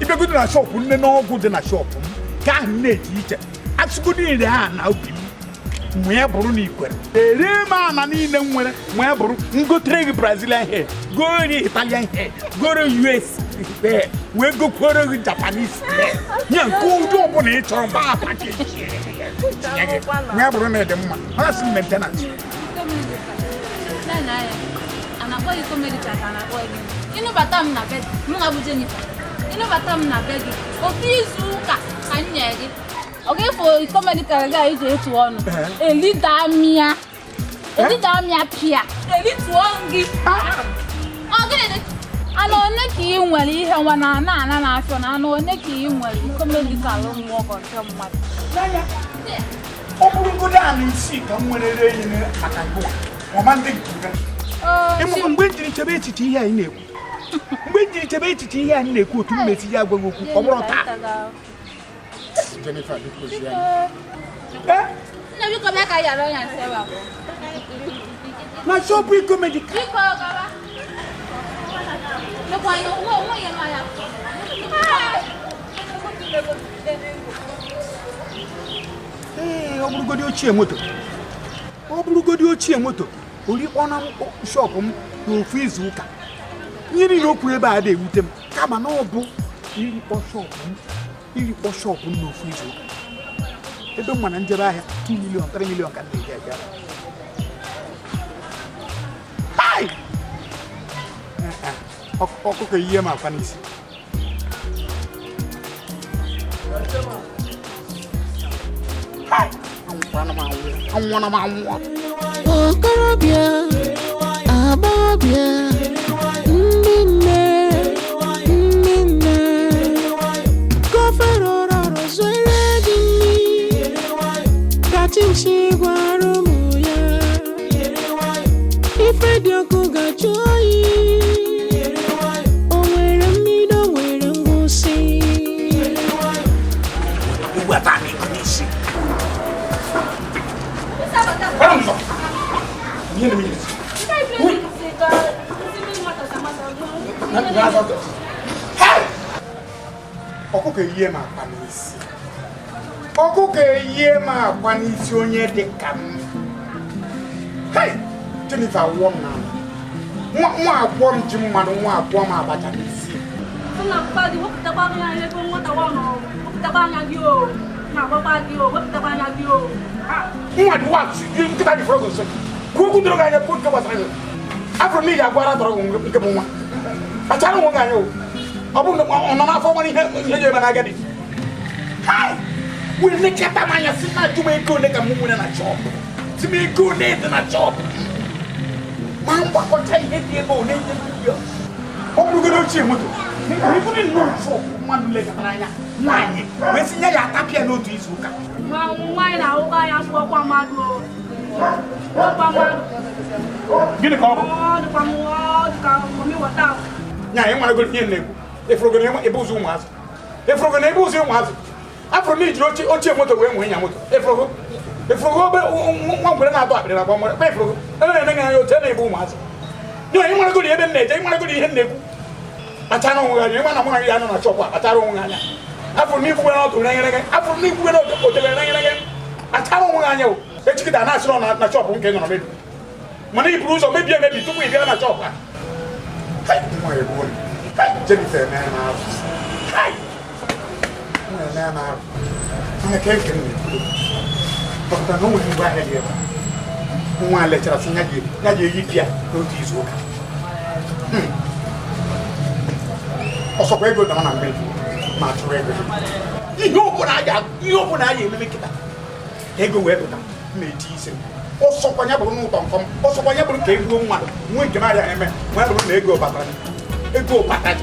Ibegodi na shop nne na ọgwụ dị na shop m ka ahụ na-eche iche. Asụgodi ire a na obi m nwee bụrụ na ikwere. Ere m ana niile m nwere nwee bụrụ ngotere gị Brazilian hair, gore Italian hair, gore US hair, wee gokwere gị Japanese hair. Nye nke ụdị ọbụla ị chọrọ gbaa pakeji. Nwee bụrụ na ịdị mma. Ha sị maintenance. Ịnụbata m na be gị, mụ na bụ Jennifer. Ịnụbata m na be gị, ofu izu ụka ka m nye gị. Ọ ga-efu iko medikal gị iji etu ọnụ. Elidamịa. Elidamịa pịa. Elituo gị. Ọ gịnị dị? Anụ one ka ị nwere ihe nwa na ana ana na-afịọ na anụ one ka ị nwere iko medikal nwụọ kọnte mmadụ. Ọ bụrụgodo anụ isii ka m nwere ere enyi maka gị ọma ndị nke gị. Mgbe m jiri chebe echiche ihe anyị na-ekwu mgbe m jiri chebe echiche ihe anyị na-ekwu otu m mesi ya agwaghị okwu ọ bụrụ taa. Jennifer biko zi anyị. Nne biko bịa ka yara ọnya nsị ebe a. Na shọpụ iko medikal. Biko gaba. Mekwa ihe onwe ya nọ ya. Ee, ọ bụrụgodi ochie moto. Ọ bụrụgodi ochie moto. Orikpọ na shọpụ m n'ofu izu ụka. Ihe niile okwu ebe a na-ewute m kama na ọ bụ irikpọ shọpụ m n'ofu izu ụka. Ebe m ma na njebe ahịa 2 million 3 million ka m na-eji abịa. Hai! Ọkụkọ ihe m akwa n'isi. Hai! Anwụọna m anwụọ. Okorobịa, agbọghọbịa, ndị nne, ndị nne, gọvanọ rọrọ zuere gị nri, ka chinchi gwara ụmụ ya, ife dị ọkụ ga-ajụ oyi, o nwere mbido nwere ngwụsị. Ugbu a taa m ego n'isi. Ọkụkọ eyie m akwa n'isi. Ọkụkọ eyie m akwa n'isi onye dị ka m. Hey! Jennifer wụọ m n'ala. Nwa akwụọ m ji mmadụ, nwa akwụọ m abacha n'isi. Nwa dị wa nkịta dị fọrọ gị nso. Kwuo okwu doro gị anya kwuo nke gbasara gị. Afọ m ị ga-agwara tọrọ gị nke bụ nwa. Kpachara onwe gị anya o. Ọ bụ na ọ nọ n'afọ nwere ihe ihe eme n'agadi. Hai! Wee nekata m anya si na ajụ m ego ole ka m nwere na shọpụ. Si m ego ole dị na shọpụ. Ma mgbakọcha ihe dị ebe ole ihe dị. Ọ bụrụgodo ochie moto. Iburu nnọọ shọpụ mmadụ lekọtara anya nwaanyị wee si nye ya atapịa n'otu izu ụka. Nwaanyị na-ahụkwa anya sụọkwa mmadụ o. Gịnị ka ọ bụ? Nya ị mara goro ihe na-ekwu. Efuru goro ebe ụzọ ụmụazụ. Efuru goro ebe ụzọ ụmụazụ. Afụrụ na ijiri ochie moto wee nwee nya moto. Efuru obe nwa ngwere na-atọ akpịrị na agba mmadụ. Efuru go. Ene na-enye anya oche na-ebu ụmụazụ. Nya ị mara goro ebe m na-eje, ị mara goro ihe m na-ekwu. Kpachara onwe gị anya, ị ma na mụ na gị ya nọ na shọpụ a, kpachara onwe gị anya. Afụrụ na ikwugbe na ọtụ regherege. Afụrụ na ikwugbe na otele regherege. Kpachara onwe gị anya o. Echi kịta na-asịrọ na shọpụ nke nọrọ mebi. Mana i buru ụzọ mebie emebi tupu ị bịa na shọpụ a. Nwa egbuo m. Jennifer eme na arụ. Nwa eme na arụ. Mana ka nke m na-ekwu. Pọtara na o nwere ngwa ahịa dị ebe a. Nwa lechara sị ya ga-eyi pịa n'otu izu ụka. Ọsọkwa ego dama na mmiri ma chụrụ ego. Ihe ọbụla a ga-ememe kịta ka ego wee pụta m na-eti isi m. Ọsọkwa ya bụrụ n'ụtọ nkọm, ọsọkwa ya bụrụ ka egbuo mmadụ nwee nke na-arịa eme nwee bụrụ na ego batara ego batara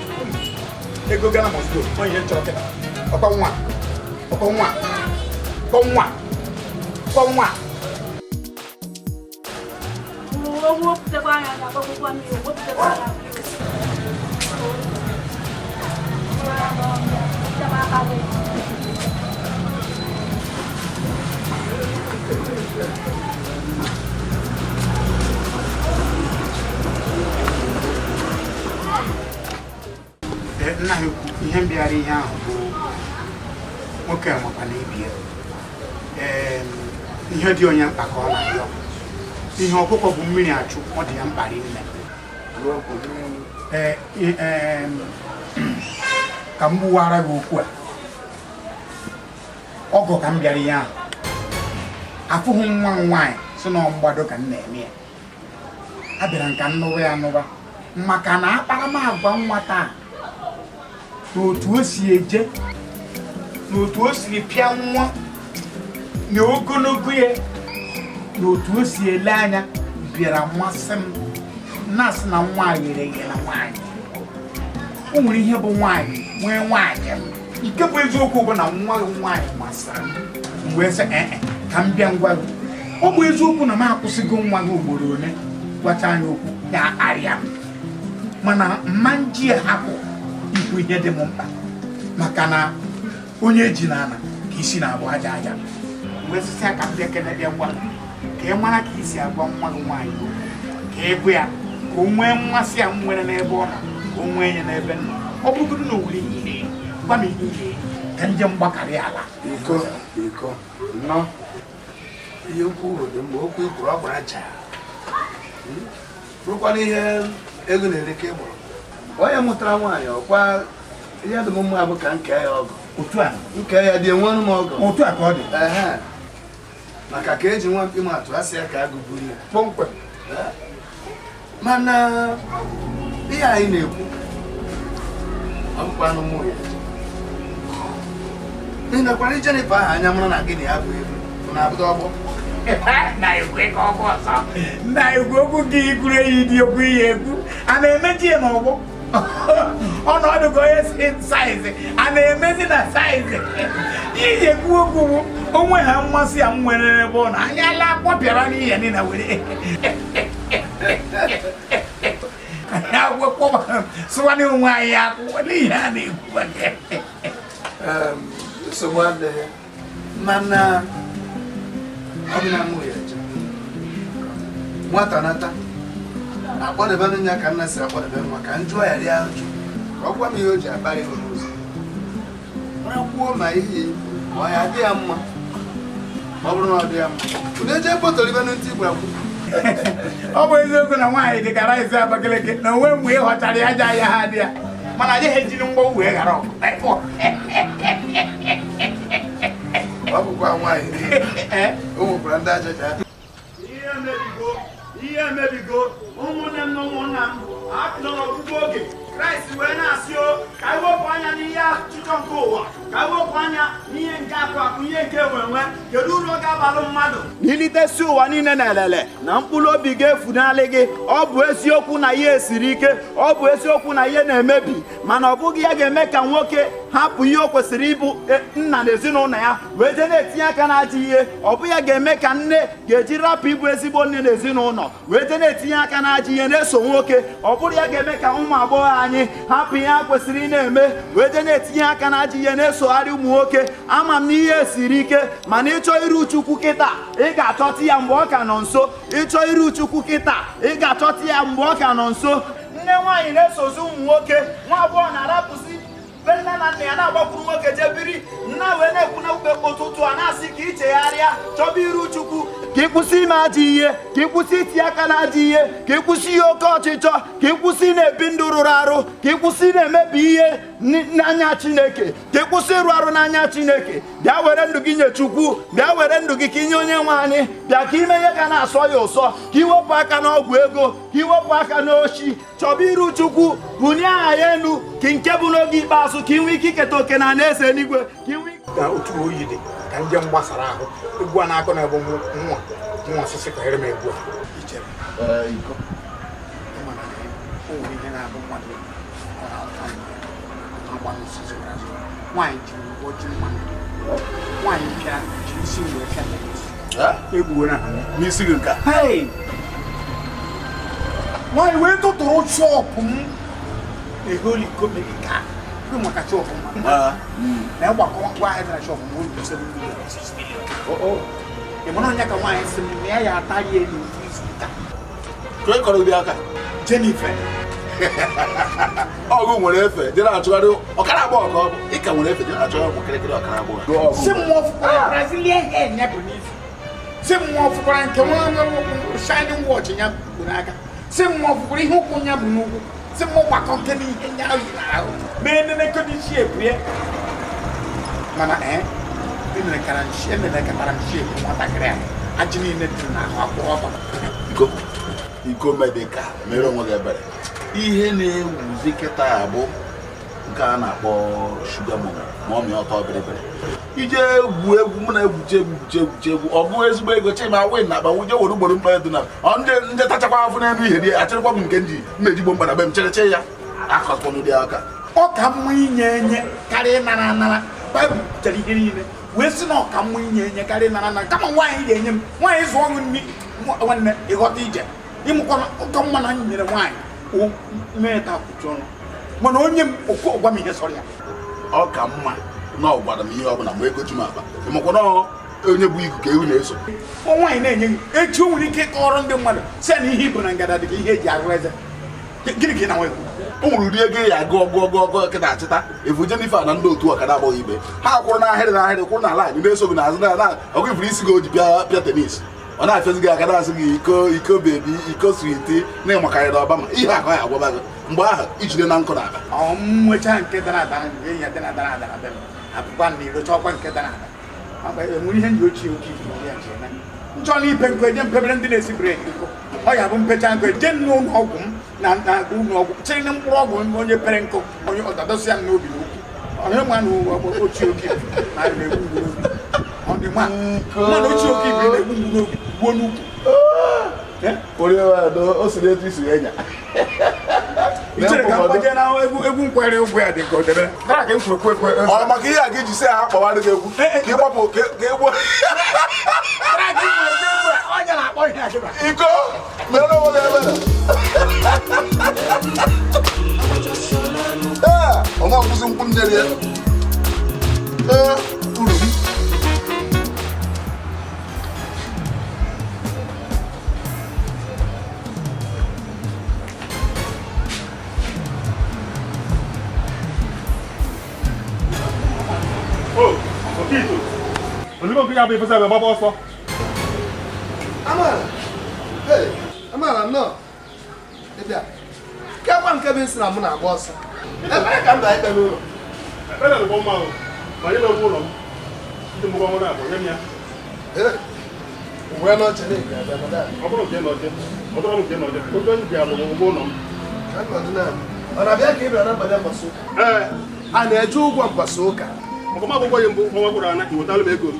ego Ghana must go onye ihe chọrọ kịta. Ọkwa nwa ọkwa nwa ọkwa nwa ọkwa nwa. Nna ya ukwu, ihe mbịara ihe ahụ bụ nwoke makwa na ibie ihe dị onye mkpa ka ọ na-arịọ. Ihe ọkụkọ bụ mmiri achụ, ọ dị ya mkpa rinne. Ka m gbuwara gị okwu a, ọgọ ka m bịara ihe ahụ afụghị nwa m nwaanyị si na mgbado ka m na-eme ya. Abịara nka nnụwa ya nụwa maka na akparamagwa nwa taa na otu o si eje na otu o siri pịa nwa na ogologo ya na otu o si ele anya bịara mmasị m na-asị na nwa ghere eghe na nwaanyị. O nwere ihe bụ nwaanyị nwee nwaanyị m nke bụ eziokwu bụ na nwa gị nwaanyị masịrị m wee sị ee ka m bịa ngwa gị. Ọ bụ eziokwu na m akwụsịgo nwa gị ugboro ole gwacha anyị okwu ya arịa m, mana mma nji hapụ ikwu ihe dị m mkpa maka na onye eji n'ala ka isi na-abụ aja aja. Wee sịsị ka m bịa kene bịa gwa ka ị mara ka isi agwa nwa gị nwaanyị ka ị bụ ya ka o nwee mmasị ya m nwere n'ebe ọ nọ ka o nwee ya n'ebe m nọ. Ọ bụrụgodu na owere ihe gwa m ihe ka njem mgbakarị ala. Iko iko nnọọ ihe ukwu dị mgbe okwu ikwuru ọ gbara aja bụrụkwana ihe ego na-ere ka ị gbọrọ. Onye mụtara nwaanyị ọkwa ihe dị m mma bụ ka nke ya ọgọ otu a nke ya dị enwe m ọgọ otu a ka ọ dị maka ka eji nwa mkpi m atụ asị ya ka agụ buru ya kpọmkwem. Mana ihe anyị na-ekwu ọ bụkwanụ mụ ya ị nakwara Jennifer ahụ anya mara na gị na ya bụ elu na abụdo ọgbọ na ekwe okwu gị ikwuru eyi dị okwu ihe ekwu a na-emeji ya n'ọgbọ ọnọdụ ka onye si saizi a na-emezi na saizi iji ekwu okwu bụ onwe ha mmasị ya m nwere ebe ọ na anya la kpọpịara n'ihe niile were sụwana onwe anyị akwụkwọ n'ihe a na-ekwu maka nsogbu adịghị mana ọ bụ na mụ ya eje nwata nata akpọdebe ya ka nna si akpọdebe nwa ka m jụọ ya rie ajụ ka ọ gwa m ihe o ji akparị m n'ụzọ mara kwuo ma ihe ma ọ ya dị ya mma ma ọ bụrụ na ọ dị ya mma unu eje kpotolibe ntị gwara kwu. Ọ bụ eziokwu na nwaanyị dị ka rice Abakaliki na onwe mgbe ị ghọtara ya aja ya ha dị ya mana anyị ha ejiri mgbanwe wee ghara ọkụ. Ọ bụkwa nwaanyị o nwekwara ndị ajaja. Ihe emebigo ụmụnne m na ụmụnna m apụnọ n'ọgwụgwụ oge Kraịst wee na-asị o ka anyị wepụ anya n'ihe achịchọ nke ụwa ka anyị wepụ anya n'ihe nke akụ akụ ihe nke enwe kedu uru ọ ga-abalụ mmadụ n'ilitesi ụwa niile na elele na mkpụrụ obi ga-efunalị gị. Ọ bụ eziokwu na ihe siri ike, ọ bụ eziokwu na ihe na-emebi, mana ọ bụghị ya ga-eme ka nwoke hapụ ihe o kwesịrị ịbụ nna na ezinụlọ ya wee jee na-etinye aka n'ajọ ihe. Ọ bụ ya ga-eme ka nne ga-eji rapụ ịbụ ezigbo nne na ezinụlọ wee jee na-etinye aka n'ajọ ihe na-eso nwoke. Ọ bụrụ ya ga-eme ka ụmụ agbọghọ anyị hapụ ihe ha kwesịrị ị na-eme wee jee na-etinye aka n'ajọ ihe na-esogharị ụmụ nwoke. Ama m na ihe siri ike, mana ịchọ iru Chukwu kịta ị ga-achọta ya mgbe ọ ka nọ nso. Ịchọ iru Chukwu kịta ị ga-achọta ya mgbe ọ ka nọ nso. Nne nwaanyị na-esozi ụmụ nwoke, nwa agbọghọ na-arapụzi be nna nne na nna ya na-agbakwuru nwoke jee biri nna wee na-ekwu na ukpe ụtụtụ a na-asị ka ichegharịa chọba iru Chukwu ka ị kwụsị ime ajọ ihe ka ị kwụsị itinye aka na ajọ ihe ka ị kwụsị ihe oke ọchịchọ ka ị kwụsị na-ebi ndụ rụrụ arụ ka ị kwụsị na-emebi ihe n'anya Chineke ka ị kwụsị ịrụ arụ n'anya Chineke bịa were ndụ gị nye Chukwu bịa were ndụ gị ka inye onye nwe anyị bịa ka ime ihe ga na-asọ ya ụsọ ka iwepụ aka n'ọgwụ ego ka iwepụ aka n'oshi chọba iru Chukwu bunie aha ya elu ka nke bụ n'oge ikpeazụ ka ị nwee ike iketa oke na alaeze eluigwe ka ị nwee ka otu oyi dị ka njem gbasara ahụ egwu a na-akọ na ebe nwa nwa osisi ka ere m egwu a ichere iko mana o nwere ihe na-abụ mmadụ ọ na-ata agba n'osisi nwaanyị jiri ụgwọ ji mmanụ nwaanyị pịa jiri isi wee pịa egbuo na ha n'isi gị nka nwaanyị wee tụtụrụ chọpụ m eholiko medika kwe maka chọpụ m na ịgbakọ ngwa ahịa dị na chọpụ m o ruru 7 million 6 million ị mara onye ka nwaanyị sị m na ya ya ata ya elu izu ụka ka ị kọrọ ụdị aka Jennifer ọgụ nwere efe dị na-achụgharị ọkara agbọghọ ka ọ bụ ị ka nwere efe dị na-achụgharị ụmụ kịrịkịrị ọkara agbọghọ si mmụọ fụkwara Brazilian hair ya bụ n'isi si mmụọ fụkwara nke nwa shining watch ya bụ n'aka si mmụọ fụkwara ihe ụkwụ ya bụ n'ụkwụ si mmụọ gbakọ nke n'ihe nya ahụ yi n'ahụ mee neneko n'isi ebu ya mana enenekatara m shiepu nwatakịrị a ajị niile dị n'ahụ akwụrụ ọtọ iko medika mere onwe gị ebere ihe na-ewuzi kịta bụ nke a na-akpọ shuga mọmị ọtọ bịrịbịrị ije egwu egwu mụ na egwuche egwu egwuche egwu ọ bụ ezigbo ego chima win na akpa wuje were ugboro mkpa dị na ndị tachakwa afụ n'elu ihe dị achịrịkwa m nke nji mmejigbo mkpa na be m chereche ya akọkwa n'ụdị aka ọ ka mma inye enye karịa ịnara anara Baịbụl kwuchara ihe niile wee sị na ọ ka mma inye enye karịa ịnara anara kama nwaanyị ga-enye m nwaanyị zụọ ọṅụ nri nwanne ịghọta ije ịmụkwa ụka mma na nyere nwaanyị mmeta kwuchi ọnụ mana onye m okwu ọgwa m ihe sọrọ ya ọ ka mma na ọ gwara m ihe ọbụla ma ego ji m akpa ịmakwa na onye bụ igu ka ewu na-eso nwaanyị na-enye gị echi o nwere ike ịkọrọ ndị mmadụ si na ihe ibu na ngada dị ka ihe eji agụ eze gịnị ka ị na-nwe o nwere ụdị ego ya agụ ọgụ ọgụ ọgụ nkịta achịta efu Jennifer na ndị otu ọkada agbọghọ ibe ha kwụrụ n'ahịrị n'ahịrị kwụrụ n'ala anyị na-eso gị n'azụ na ọgụ ifuru isi gị o ji pịa tenis ọ na-afịazi gị aka na-asị gị iko iko bebi iko switi na ịmakarịrị ọba ma ihe akọ ya agwaba gị mgbe ahụ ijide na nkụ na-aba ọ nwechaa nke dara adara nke ya dara adara adara be m abụkwa na iro chọkwa nke dara ada enwere ihe nji ochie oke ifuru ya ji eme nchọ na ipe nkụ eje mpebere ndị na-esi bredi nkụ ọ ya bụ mpecha nkụ eje n'ụlọ ọgwụ m na ụlọ ọgwụ chịrị na mkpụrụ ọgwụ m onye pere nkụ onye ọdadosi ya m n'obi n'okwu ọhịa nwa na ochie oke na na-egbu mgbu n'obi ọ dị nwa na ochie oke ibe na-egbu mgbu n'obi gbuo n'ukwu o si n'etu isi enya ichere ka mgbaje na egwu nkwere ụgwọ ya dị ka o debere ka m kwuru ekwe ọ maka ihe a ga iji sị ha kpọwarị gị egwu ka ịgbapụ ka egwu iko mere onwe gị ebere ee ọnwa nkwụsị nkwụ nne ya ee uru m Ozugbo nke ya bụ ifesa ebe gbaba ọsọ. Amara, hey, Amara nnọọ. Ị bịa. Kekwa nke bụ isi na mụ na-agba ọsọ. Ebere ka m bịa ikpe n'ụlọ. Ekpere dịkwa mma o. Ma nye m ụgwọ ụlọ m. Ndị mụrụ ọhụrụ abụọ nye m ya. Uwe n'oche na ị ga-abịa nọdụ ala. Ọ bụrụ nke n'oche, ọ bụrụ nke n'oche, oge onye bịa bụ ụgwọ ụlọ m. Ka m nọdụ naanị. Ọ na-abịa ka ị bịara n'abalị mgbasa ụka? Ee. A na-eje ụgwọ mgbasa ụka? Ọkụma akwụkwọ ya mbụ ọnwa gwụrụ ana iwetalụ m ego m.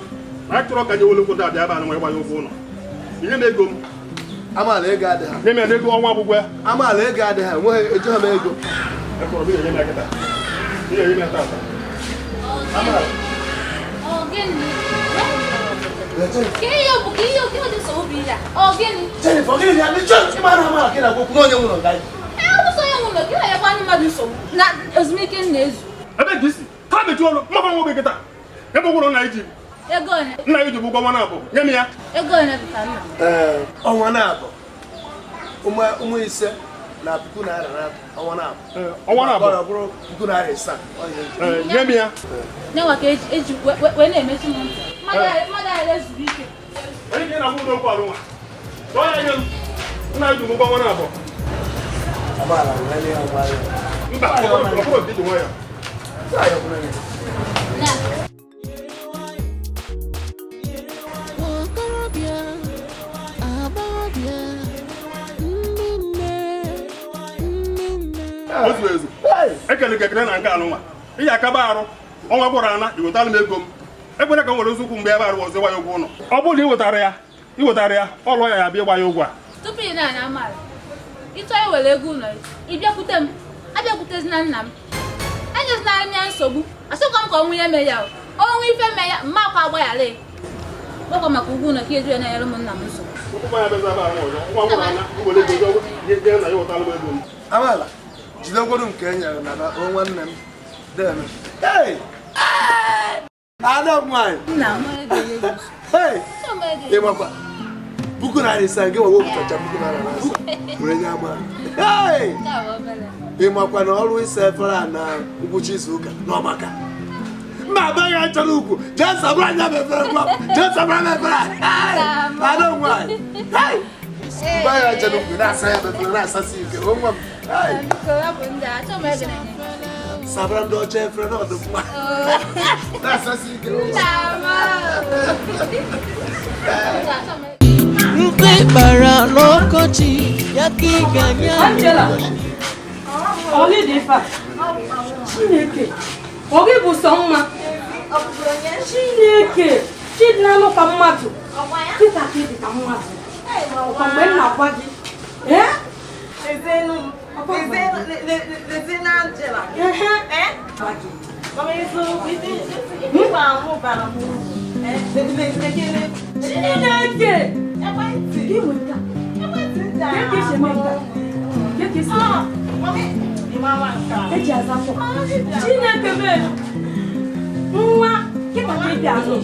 Ma chọrọ ka nye welu nkwụda abịa ebe a na nwa ịgbanye ụgwọ ụlọ. Nye m ego m. Amaala ego adịghị. Nye m ego ọnwa akwụkwọ ya. Amaala ego adịghị, enweghị ejighị m ego. Ekpọrọ m ihe nye m ya kịta. Ihe nye m ya tata. Amaala. Ọ gịnị? Ka ihe bụ ka ihe oke dị nsogbu bụ ihe a. Ọ gịnị? Jennifer, ọ gịnị ya? Ndị chọọchị ịmara amaala ka ị na-agwa okwu na onye nwụrụ nga gị. Ee, ọ bụ sọ onye nwụrụ gị na-enyekwa ndị mmadụ nsogbu na ezumike m na-ezu. Ebe ka isi? Ha mechi ọnụ, mmakwa nwa ogbe kịta. Ebe ụgwọ nna iji. Ego ole? Nna iji bụ ụgwọ ọnwa na-abụ. Nye m ya. Ego ole bụ ka nna? Ee, ọnwa na-abụ. Ụmụ ise Na ₦4,000 na ọnwa na-abụ. Ọnwa na-abụ. Ọ bụrụ ₦7,000. Nye m ya. Nyanwa ka eji wee na-emechi m ntị. Mmadụ ahụ ezuru ike. Onye ka ị na-akwụ n'okwu alụ nwa? Tọọ ya nye m. Nna ji m ụgwọ ọnwa na-abụ. Mba, ọ bụrụ nke iji nwayọọ. Ozu ezu. Ekele ekele na nke alụ nwa. Ị akaba arụ ọnwa gwụrụ ana i wetara m ego m. Ekwere ka m were ụzọụkwụ mgbe ebe arụ ọzọ ịgba ya ụgwọ ụlọ. Ọ bụrụ na ị wetara ya ọ lụọ ya ya bịa ịgba ya ụgwọ a. Tupu ị na-ana amaala, ị chọọ iwere ego ụlọ ị bịakwute m, abịakwutezina nna m. Enyezinara m ya nsogbu, asịkwa m ka ọnwụ ihe mee ya o. Ọnwụ ife mee ya, mma akwa agbaghara ya. Gbakwa maka ụgwọ ụlọ ka eju ya na-enyere ụmụnna m nsogbu. Amaala, jidegworu nke e nyere na nwanne m. Deme. Hey! Ada m nwanyị. Nna m. Hey! Ị makwa ₦7,000 gị wepụtacha ₦7,000 were nye ama. Hey! Ị makwa na ọrụ ịsa efere a na ngwụcha izu ụka n'ọmaka. Mba abaghị achọrọ ukwu jee sabara anya m efere gwa m jee sabara m efere a. Hey! Ada m nwanyị. Hey! Mba ya achọrọ ukwu na-asa ya efere na-asasị ike nwa m. Hey! Sabara ndị ọcha efere na ọdụ mma. Na-asasị ike. Mkpe kpara n'ọkọchị ya ka ị ga-anya. Angela, ọ Chineke, ọ gị bụ sọ mma. Chineke, Chidinanụ ka mmadụ. Kịta ka ịdị ka mmadụ. Ọkwa mgbe m na-agwa gị. Angela. Chineke! Chineke mee nwa kịta ka ị bịa azụ.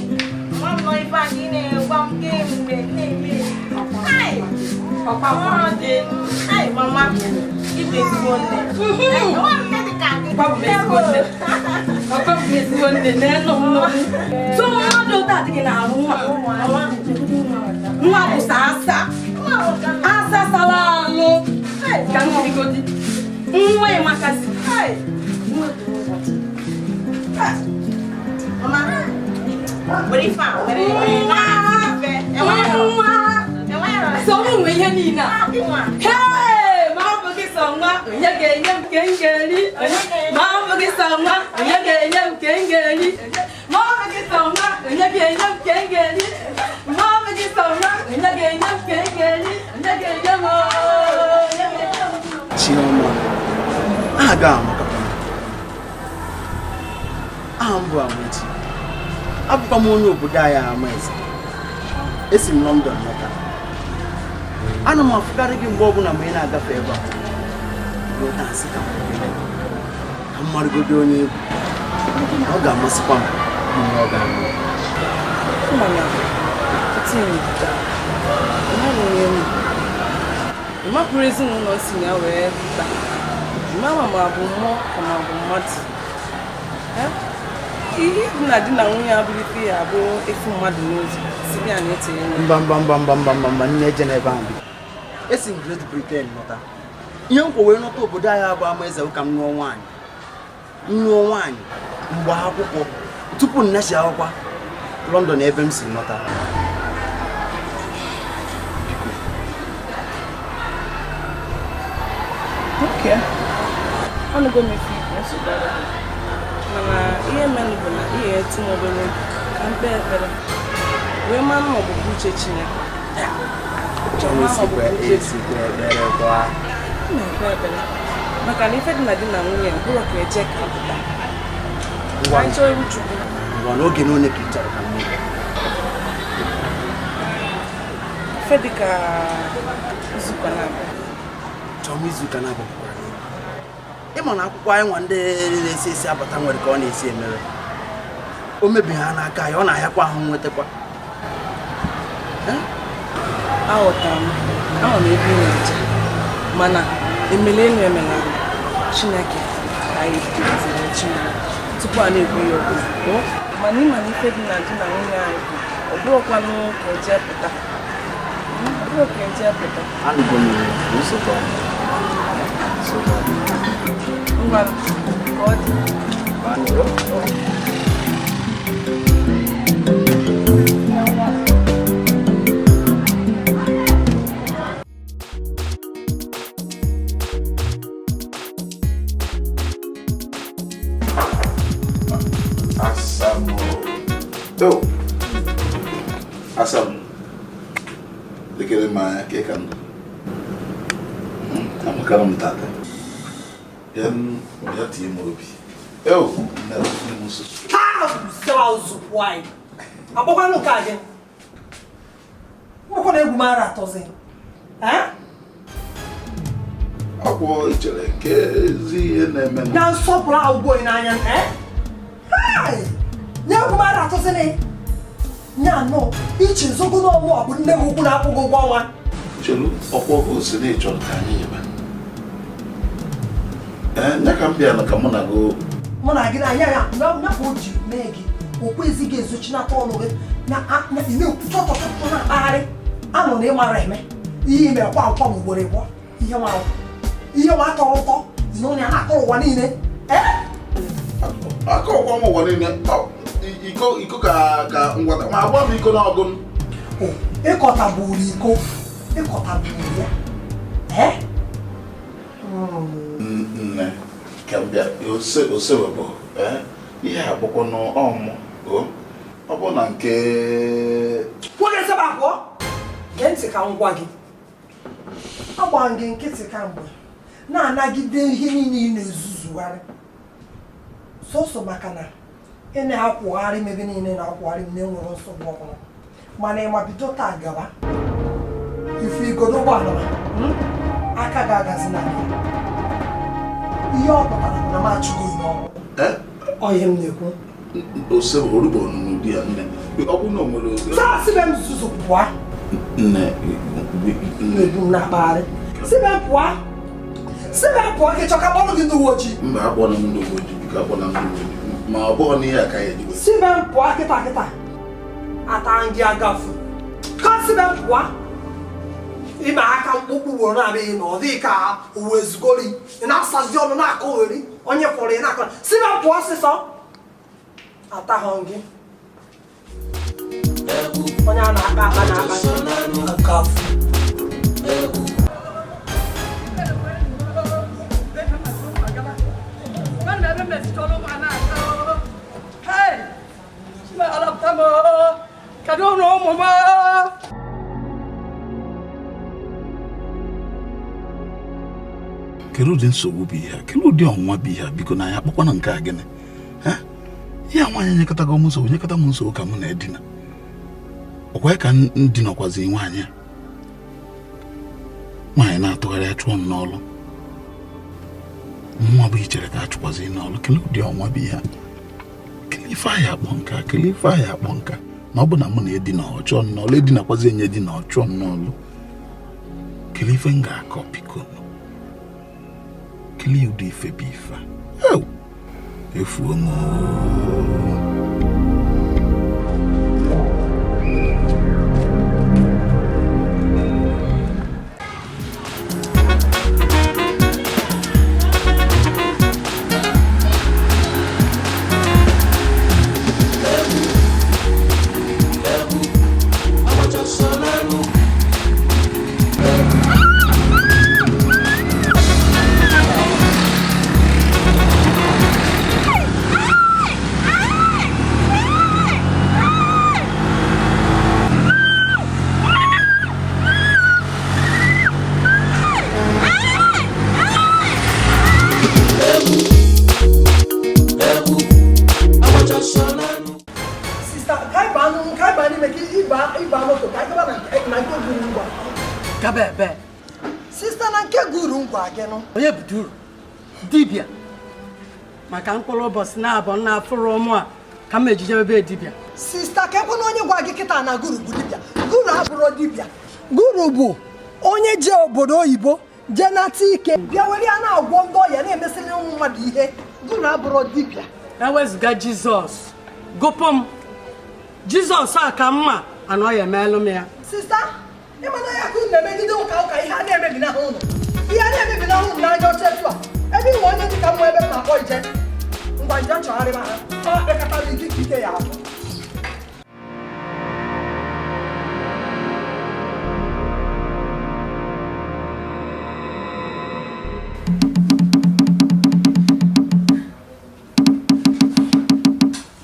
So mmadụ ụta adịghị n'arụ nwa. Nwa bụ sa asa. Asa sara alụ. Ka m jirigodi. Nwa ịmakasị. So m nwe ihe niile a. Hey! Ma ọ bụghị sọ nwa, onye ga-enye m nke m ga-eri. Ma ọ bụghị sọ nwa, onye ga-enye m nke m ga-eri. Ma ọ bụghị sọ nwa, onye ga-enye m nke m ga-eri. Ma ọ bụghị sọ nwa, onye ga-enye m nke m ga-eri. Onye ga-enye m onye ga-enye m. Chioma, aha gị amaka. Aha m bụ Amaechi. Abụkwa m onye obodo anyị Amaeze. Esi m London lọta. Ana m afụkarị gị mgbe ọbụla ma ị na-agafe ebe a. Lọta asị ka m marụgodo onye egwu. Ọ ga-amasịkwa m mgbe ọ ga-anụ. Mapụrụ ezinụlọ si ya wee pụta. Mama ma bụ mmụọ ka ma bụ mmadụ. Ihe bụ na di na nwunye abụghị ife ya abụ efu mmadụ n'ozu si bịa na-etinye mba mba mba mba mba mba mba nne eje n'ebe ahụ bi. Esi m Great Britain lọta. Ihe m kwọ wee nọta obodo anyị abụ Amaeze ka m nụọ nwaanyị. M nụọ nwaanyị mgbe akwụkwọ tupu m nachi akwụkwọ London ebe m si nọta. Okay. Ọnụgo m ife ikwu nsogbu adịghị. Mana ihe menụ bụ na ihe etu m obere oge ka m kpee ekpere wee maa mma ọbụbụ uche Chineke. M na-ekpe ekpere maka na ife dị na di na nwunye bụrụ ka eje ka apụta. Ka anyị chọọ iru Chukwu. Ngwa n'oge n'one ka ị chọrọ ka m mee. Ife dị ka izuụka na-abịa. Chọọ m izuụka na-abịa. Ịma na akwụkwọ anyị nwa ndị na-esi esi abata nwere ka ọ na-esi emere. O mebi ha n'aka ya, ọ na-ahịakwa ahụ nwetakwa. Aghọtara m, ama m ebe ị na-eje, mana Emele elu emela Chineke ka anyị bidoziri Chineke tupu a na-ekwu ya okwu. Mana ịma na ife dị na di na nwunye anyị bụ ọ bụrụkwanụ ka eje pụta. Ọ bụrụ ka eje pụta. Anụgo m nsogbu. Ngwa ka ọ dị. Asam. Oh. Asam. Lekere m anya ka ị ka ndụ. Amụkara m tata. Bịa bịa tie m obi. Eo, nne m nso. Sewa ozugbo anyị. Akpọkwanụ nke a gị. Mgbakọ na egwu m ara atọzi. Akwụ ichere nke ezi ihe na-eme. Na nsọpụrụ ahụ gị n'anya. Nye egwu m ara atọzi nya no, iche nzogo n'ọnwụ a bụ nne gị ukwu na-akwụ gị ụgwọ ọnwa. Chelu, ọkwa ọgụ si na ịchọrọ ka anyị yaba. Ee, nya ka m bịa na ka mụ na gị. Mụ na gị na anya ya, na ka o ji mee gị, okwu ezi gị ezochinata ọnụ gị, na ị na-ekwu chọtọchọtọ na-akpagharị. Anọ na ịmara eme, ihe ime kwa nkwa ma ugboro ịbụọ, ihe nwa ihe nwa tọrọ ụtọ, zinụ ya na-akọrọ ụwa niile. Aka ọkwa m ụwa niile. Iko iko ka ka ngwata ma agba m iko n'ọgụ m. Ịkọtaburu iko, ịkọtaburu ya. Nne, ka m bịa ose ose webụ ihe agbụkwọ n'ọmụ ọ bụ na nke nwoke sebe abụọ gee ntị ka m gwa gị. Agba gị nkịtị kamgbe na-anagide ihe niile ị na-ezuzugharị sọsọ maka na ị na-akwụgharị m ebe niile na-akwụgharị m na-enwere nsogbu ọbụla mana ịma bido taa gaba ifu igodo ụgbọala aka ga-agazi na gị. Ihe ọ pụtara bụ na m achụgo gị n'ọrụ. Ọ ihe m na-ekwu. Ose orugbo n'ụdị ya nne. Ọ bụ na o nwere ozi. Saa sibe m nzuzu pụọ. Nne na-ebu m na-akpagharị. Sibe m pụọ. Sibe m pụọ ka ị chọka kpọrọ gị ndị uwe ojii. Mba, akpọrọ m ndị uwe ojii biko akpọrọ m ndị uwe ojii. Ma ọ bụghị n'ihe a ka ya ejiwe. Sibe m pụọ kịta kịta. Ata ndị agafu. Ka sibe m pụọ. Ime aka mkpụkpụ ugboro na-abịaghị na ọ dịghị ka uwe ezugori. Ị na-asazi ọnụ na-akọgheri onye fọrọ ị na-akọ. Sibe m pụọ ọsịsọ. Atahụ gị. Onye a na-akpa akpa na-akpa agafu. Kedu ụdị nsogbu bụ ihe a? Kedu ụdị ọnwụnwa bụ ihe a? Biko na ya akpọkwana nke a gịnị? Ya nwaanyị nyekọtago m nsogbu nyekọta m nsogbu ka mụ na-edina. Ọkwa ka m dinakwazi nwaanyị a. Nwaanyị na-atụgharị achụọ m n'ọlụ. Nwa bụ ichere ka achụkwazi n'ọlụ. Kedu ụdị ọnwụnwa bụ ihe a? Kedu ife anyị akpọ nka? Kedu ife anyị akpọ nka? Na ọ bụ na mụ na-edina ọ chụọ m n'ọlụ, edinakwazi enye edina ọ chụọ m n'ọlụ. Kedu ife m ga-akọ biko? Kedu ụdị ife bụ ife a? Efuo m. Sista na nke guru ngwa gị nụ. Onye buduru dibịa maka mkpụrụ ụbọchị na-abụ na afụrụ ụmụ a ka m ejije ebe dibịa. Sista ka ekwe na onye gwa gị kịta na guru bụ dibịa. Guru abụrụ dibịa. Guru bụ onye je obodo oyibo Jee nata ike bịa were ya na-agwọ ndị ọya na-emesịrị ụmụ mmadụ ihe gụ na abụrọ dibịa. Ewezụga Jizọs, gụpụ m Jizọs a ka mma anọ ya emeelụ m ya. Sista, ịmana ya ka unu na-emegide ụka ụka ihe a na-emebi n'ahụ ụnụ. Ihe a na-emebi n'ahụ ụnụ n'anya ọcha etu a. Ebe inwe onye dị ka mma ebe m na-akpọ ije. Ngwa nje chọgharịba ha. Ọ kpekọtara ike ka ike ya ahụ.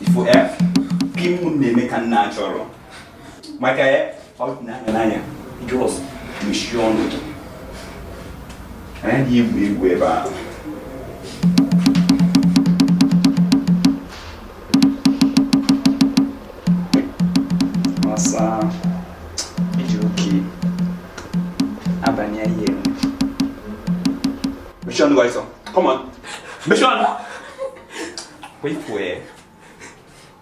Ifo F, pim na-eme ka nna chọrọ. Maka ya, ọ dị n'anya n'anya, jos mechie ọnụ gị. Anyị dị egwu egwu ebe ahụ. Masa, iji oke abalị ahịa elu. Mechie ọnụ gị ọsọ. Come on. Mechie ọnụ. Ifo ya.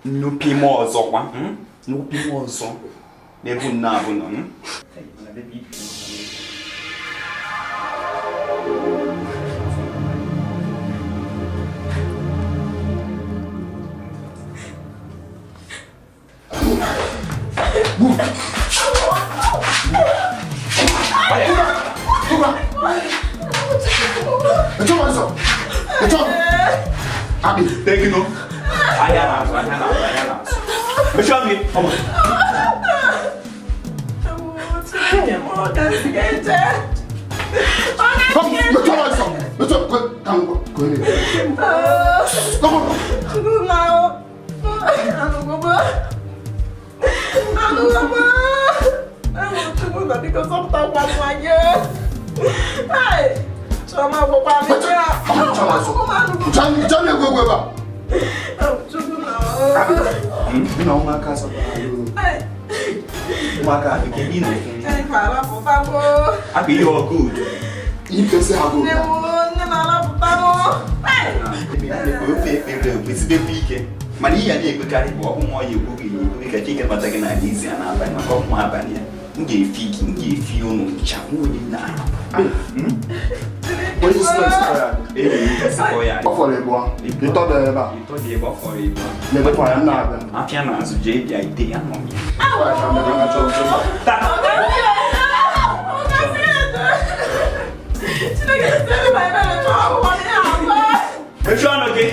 Nnukwu ime ọzọ kwa. Nnukwu ime ọzọ. N'ebe nna abụ nọ. Thank you, no. Anya na. Mechie ọnụ gị. Come on. Mana ihe a na-ekpekarị bụ ọkụ mmụọ ya ekwu gị ekwe ka Chineke bata gị n'ala izi a n'abalị maka ọkụ abalị ya m ga-efi gị m ga-efi ụnụ ncha nwunye na afịa n'azụ jee bịa ite ya nọ Mechie ọnụ gị.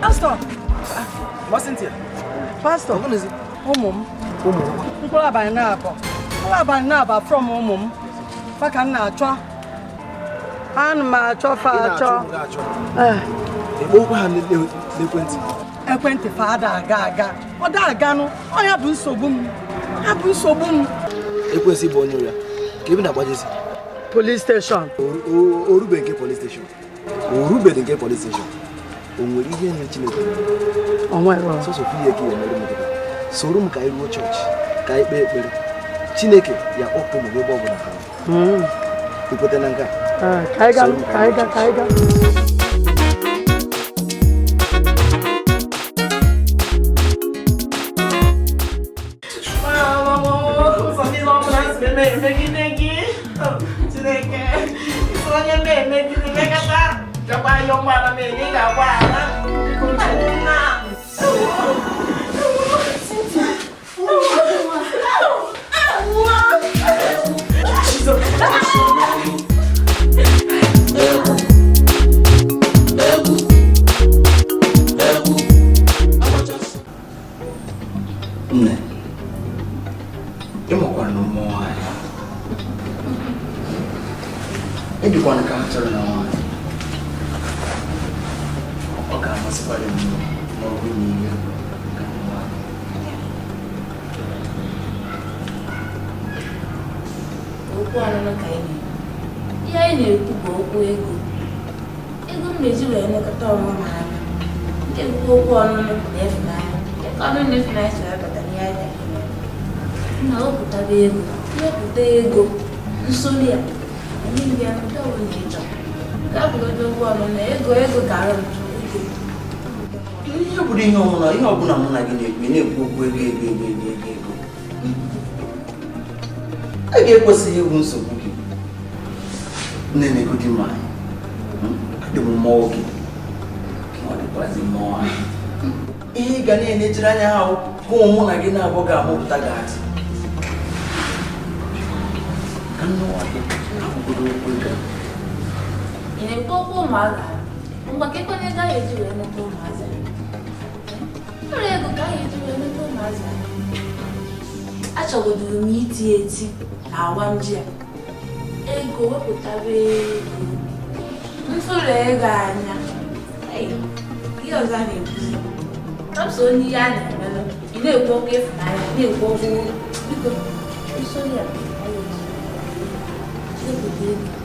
Pastor. Pastor. Ụmụ m. Mkpụrụ abalị na-abọ. Mkpụrụ abalị na-abọ from ụmụ m. Fa ka m na-achọ. Ana m achọ fa achọ. Ekpo ha n'ekwentị. Ekwentị fa ada aga aga. Ọ da aganụ. Ọ ya bụ nsogbu m. Ya bụ nsogbu m. Ekwentị bụ onye ụra. Ka ebe na-agbajezi. Police station. Orube nke police station. Orube nke police station. O nwere ihe nyere Chineke. O nwere. Sọsọ ihe ka ya mere m dịka. Soro m ka anyị ruo chọọchị ka anyị kpee ekpere. Chineke ya kpọpụ m n'ebe ọ bụla ha. I kweta na nke a? Ka anyị gaa, ka anyị gaa, ka anyị gaa. Jesus. Nne, ịmakwana na ụmụ nwaanyị ejikwana ka ha chọrọ na nwaanyị ọ ga-amasịkwara m ma ọ bụrụ na ihe ka nwaanyị. Okwu ọnụnụ ka anyị na-ekwu. Ihe anyị na-ekwu bụ okwu ego. Ego m na-eji wee nekọta onwe m anya. Nke bụkwa okwu ọnụnụ na ịfụnanya. Ka ọnụ na ịfụnanya si wee bata n'ihe anyị na-eme. Nna wepụtaba ego, wepụta ego, nsoli ya. Anyị bịa n'ụdị ọbụla ị chọrọ. Nke a bụrụ okwu ọnụnụ, ego ego ka arụ m chọrọ ego. Ihe bụrụ ihe ọbụla ihe ọbụla mụ na gị na-ekwu na-ekwu okwu ego ego ego ego ego ego. Ego ekwesịghị ịbụ nsogbu gị. Nne na-ego di m anyị. Adị m mma nwoke. Ọ dịkwazi mma nwaanyị. Ihe ị ga na-enejere anya ha hụ mụ na gị na-abụ ga-amụpụta gị atị. Ka nnụwa gị akwụkwọ okwu ego. Ị na-ekwu okwu ụmụazị ahụ? Ngwa ka ekwenye ego ahụ eji wee neta ụmụazị ahụ. Ụlọ ego ka ahụ eji wee neta ụmụazị ahụ. Achọgodoro m iti eti na awa m ji a. Ego wepụtara ego. Mfụrụ ego anya. Ihe ọzọ a na-ekwuzi. Ọ bụ onye ihe a na-emelụ. Ị na-ekwu okwu ịfụnanya, na-ekwu okwu biko nsoli a.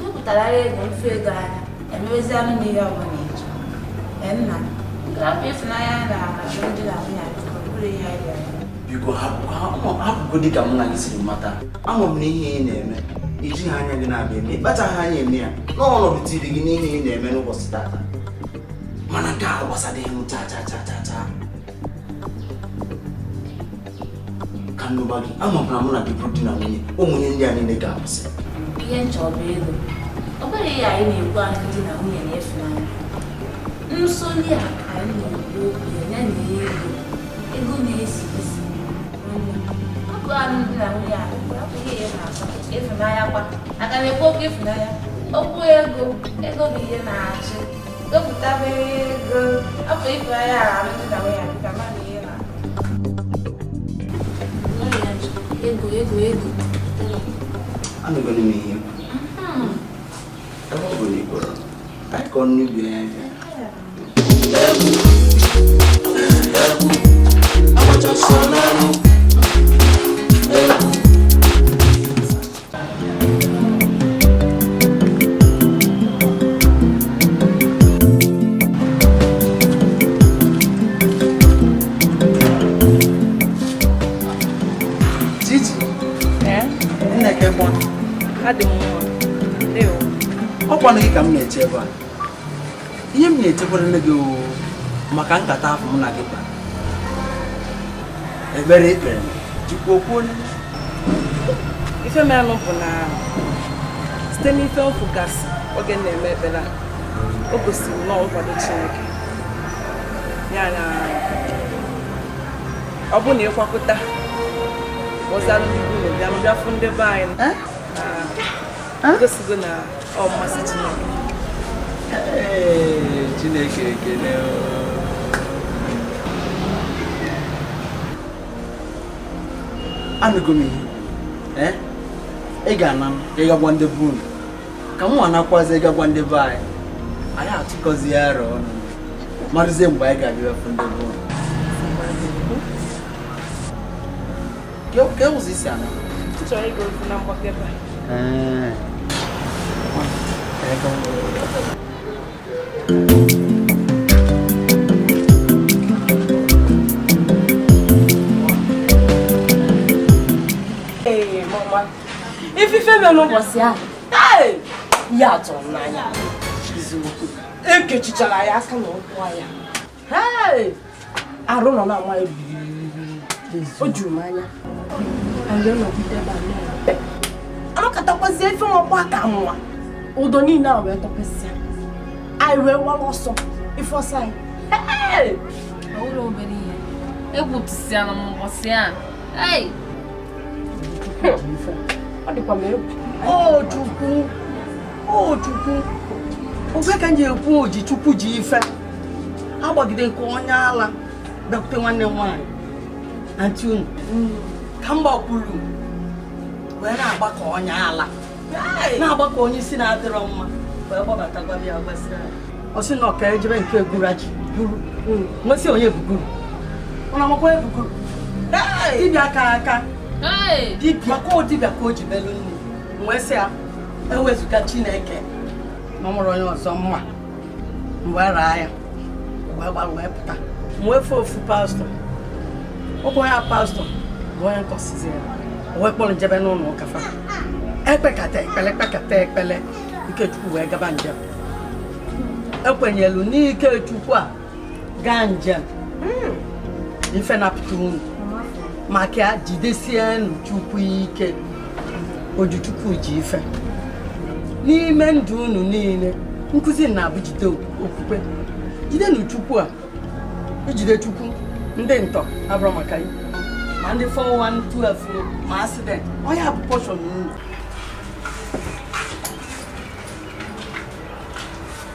Wepụtara ego mfe ego anya. Emewezi anụ na ihe ọbụla ị chọrọ. Nna, ngalaba ịfụnanya na alụmdi na nwunye ọ bụrụ ihe anyị bịara. Biko hapụgo dị ka mụ na gị siri mata. Ama m na ihe ị na-eme ijighị anya gị na-abịa eme ịkpachaghị anya eme ya n'ọnọdụ tiri gị n'ihe ị na-eme n'ụbọchị tata. Mana nke a gbasadịghị m chaa chaa chaa chaa chaa. Ka nnụba gị, ama m na mụ na gị bụrụ di na nwunye, ụmụnye ndị a niile ga-akwụsị. Ihe nchọ bụ ego. Ọ bụrụ ihe anyị na-ekwu alụmdi na nwunye na ịfụnanya. Nsoli a anyị na-ekwu okwu ya ya na ego. Ego na-esi isi. Ọ bụ alụmdi na nwunye a abụghị ihe na-asọ ịfụnanya kwa. Aga m ekwu okwu ịfụnanya. Okwu ego, ego bụ ihe na-achị. Gopụtaba ego. Ọ bụ ịfụnanya a alụmdi na nwunye a dịka mmadụ ihe na-akọ. Ego, ego, ego. Anụgoro m ihe. Ebe ọ bụ na ikwere, anyị kọọ n'ubi ya. Chichi, Nneka kwa. Adị m mma. Ọ kwanụ gị ka m na-eche ebe a. Ihe m na-echekwara nne gị maka nkata afọ mụ na gị kpara. Ekpere ekpere m, Chukwu okwu onye. Ife merenụ bụ na site n'ife mfu gasị oge na-eme ekpere a, o gosiri nnọọ nkwado Chineke. Ya na ọ bụ na ịkwakọta ọzalụ ndị bụ bịa bịa fụ ndị be anyị na gosigo na ọ mmasị Chineke. Ee, Chineke ekele. Anụgo m ihe. Ị ga-ana m ịgagwa ndị be unu ka m nwa nakwazi ịgagwa ndị be anyị. Anyị atụkọzi ya arọ ọnụ marụzie mgbe anyị ga-abịa fụ ndị be unu. Ke ụzọ isi ana? M chọrọ ịga ozi na mgbakọ ebe a. Ee, mama. Ifufe mere n'ụbọchị ahụ. Ihe a tụrụ m n'anya. Ekechichara ya aka na ụkwụ ya. Arụ nọ na-ama ya biribiri. O juru m anya. Anọkọtakwazie ife nwakwa aka nwa. Ụdọ niile a wee tọpesịa. Anyị wee wara ọsọ ife ọsọ anyị. Ọ bụrụ obere ihe. Egwu tụsịara m ụbọchị a. Ọ dịkwa m egwu. O Chukwu, o Chukwu, ofe ka m ji ekwu oji Chukwu ji ife. Agbagide nke onye ala bịakwute nwanne m nwaanyị. Antị unu ka m gbakwuru wee na-agbakọ onye ala na-agbakọ onye isi na-adịrọ mma wee gbabata gwa ya gbasịrị ọ sị na ọka ejebe nke egwuraji guru nwesị onye buguru ọ na-amakwa ebuguru dibịa aka aka dibịa ka dibịa ka o ji belu nnu wee sị ya ewezuga Chineke na ọ mụrụ onye ọzọ mma wee raa ya wee gbara wee pụta wee fee ofu pastọ ụkwụ ya pastọ bụ onye nkọsizi ya wee kpọrọ njebe n'ụlọ ụka fa ekpekata ekpele kpekata ekpele Ikechukwu wee gaba njem ekwenyelu n'Ikechukwu a gaa njem ife napụta unu maka jidesienụ Chukwu ike Ojuchukwu ji ife n'ime ndụ unu niile nkụzi na-abụ jide okwukwe jidenụ Chukwu a ijide Chukwu ndị ntọ abụrụ maka ya ma ndị 4112 ma accident onye bụ portion unu.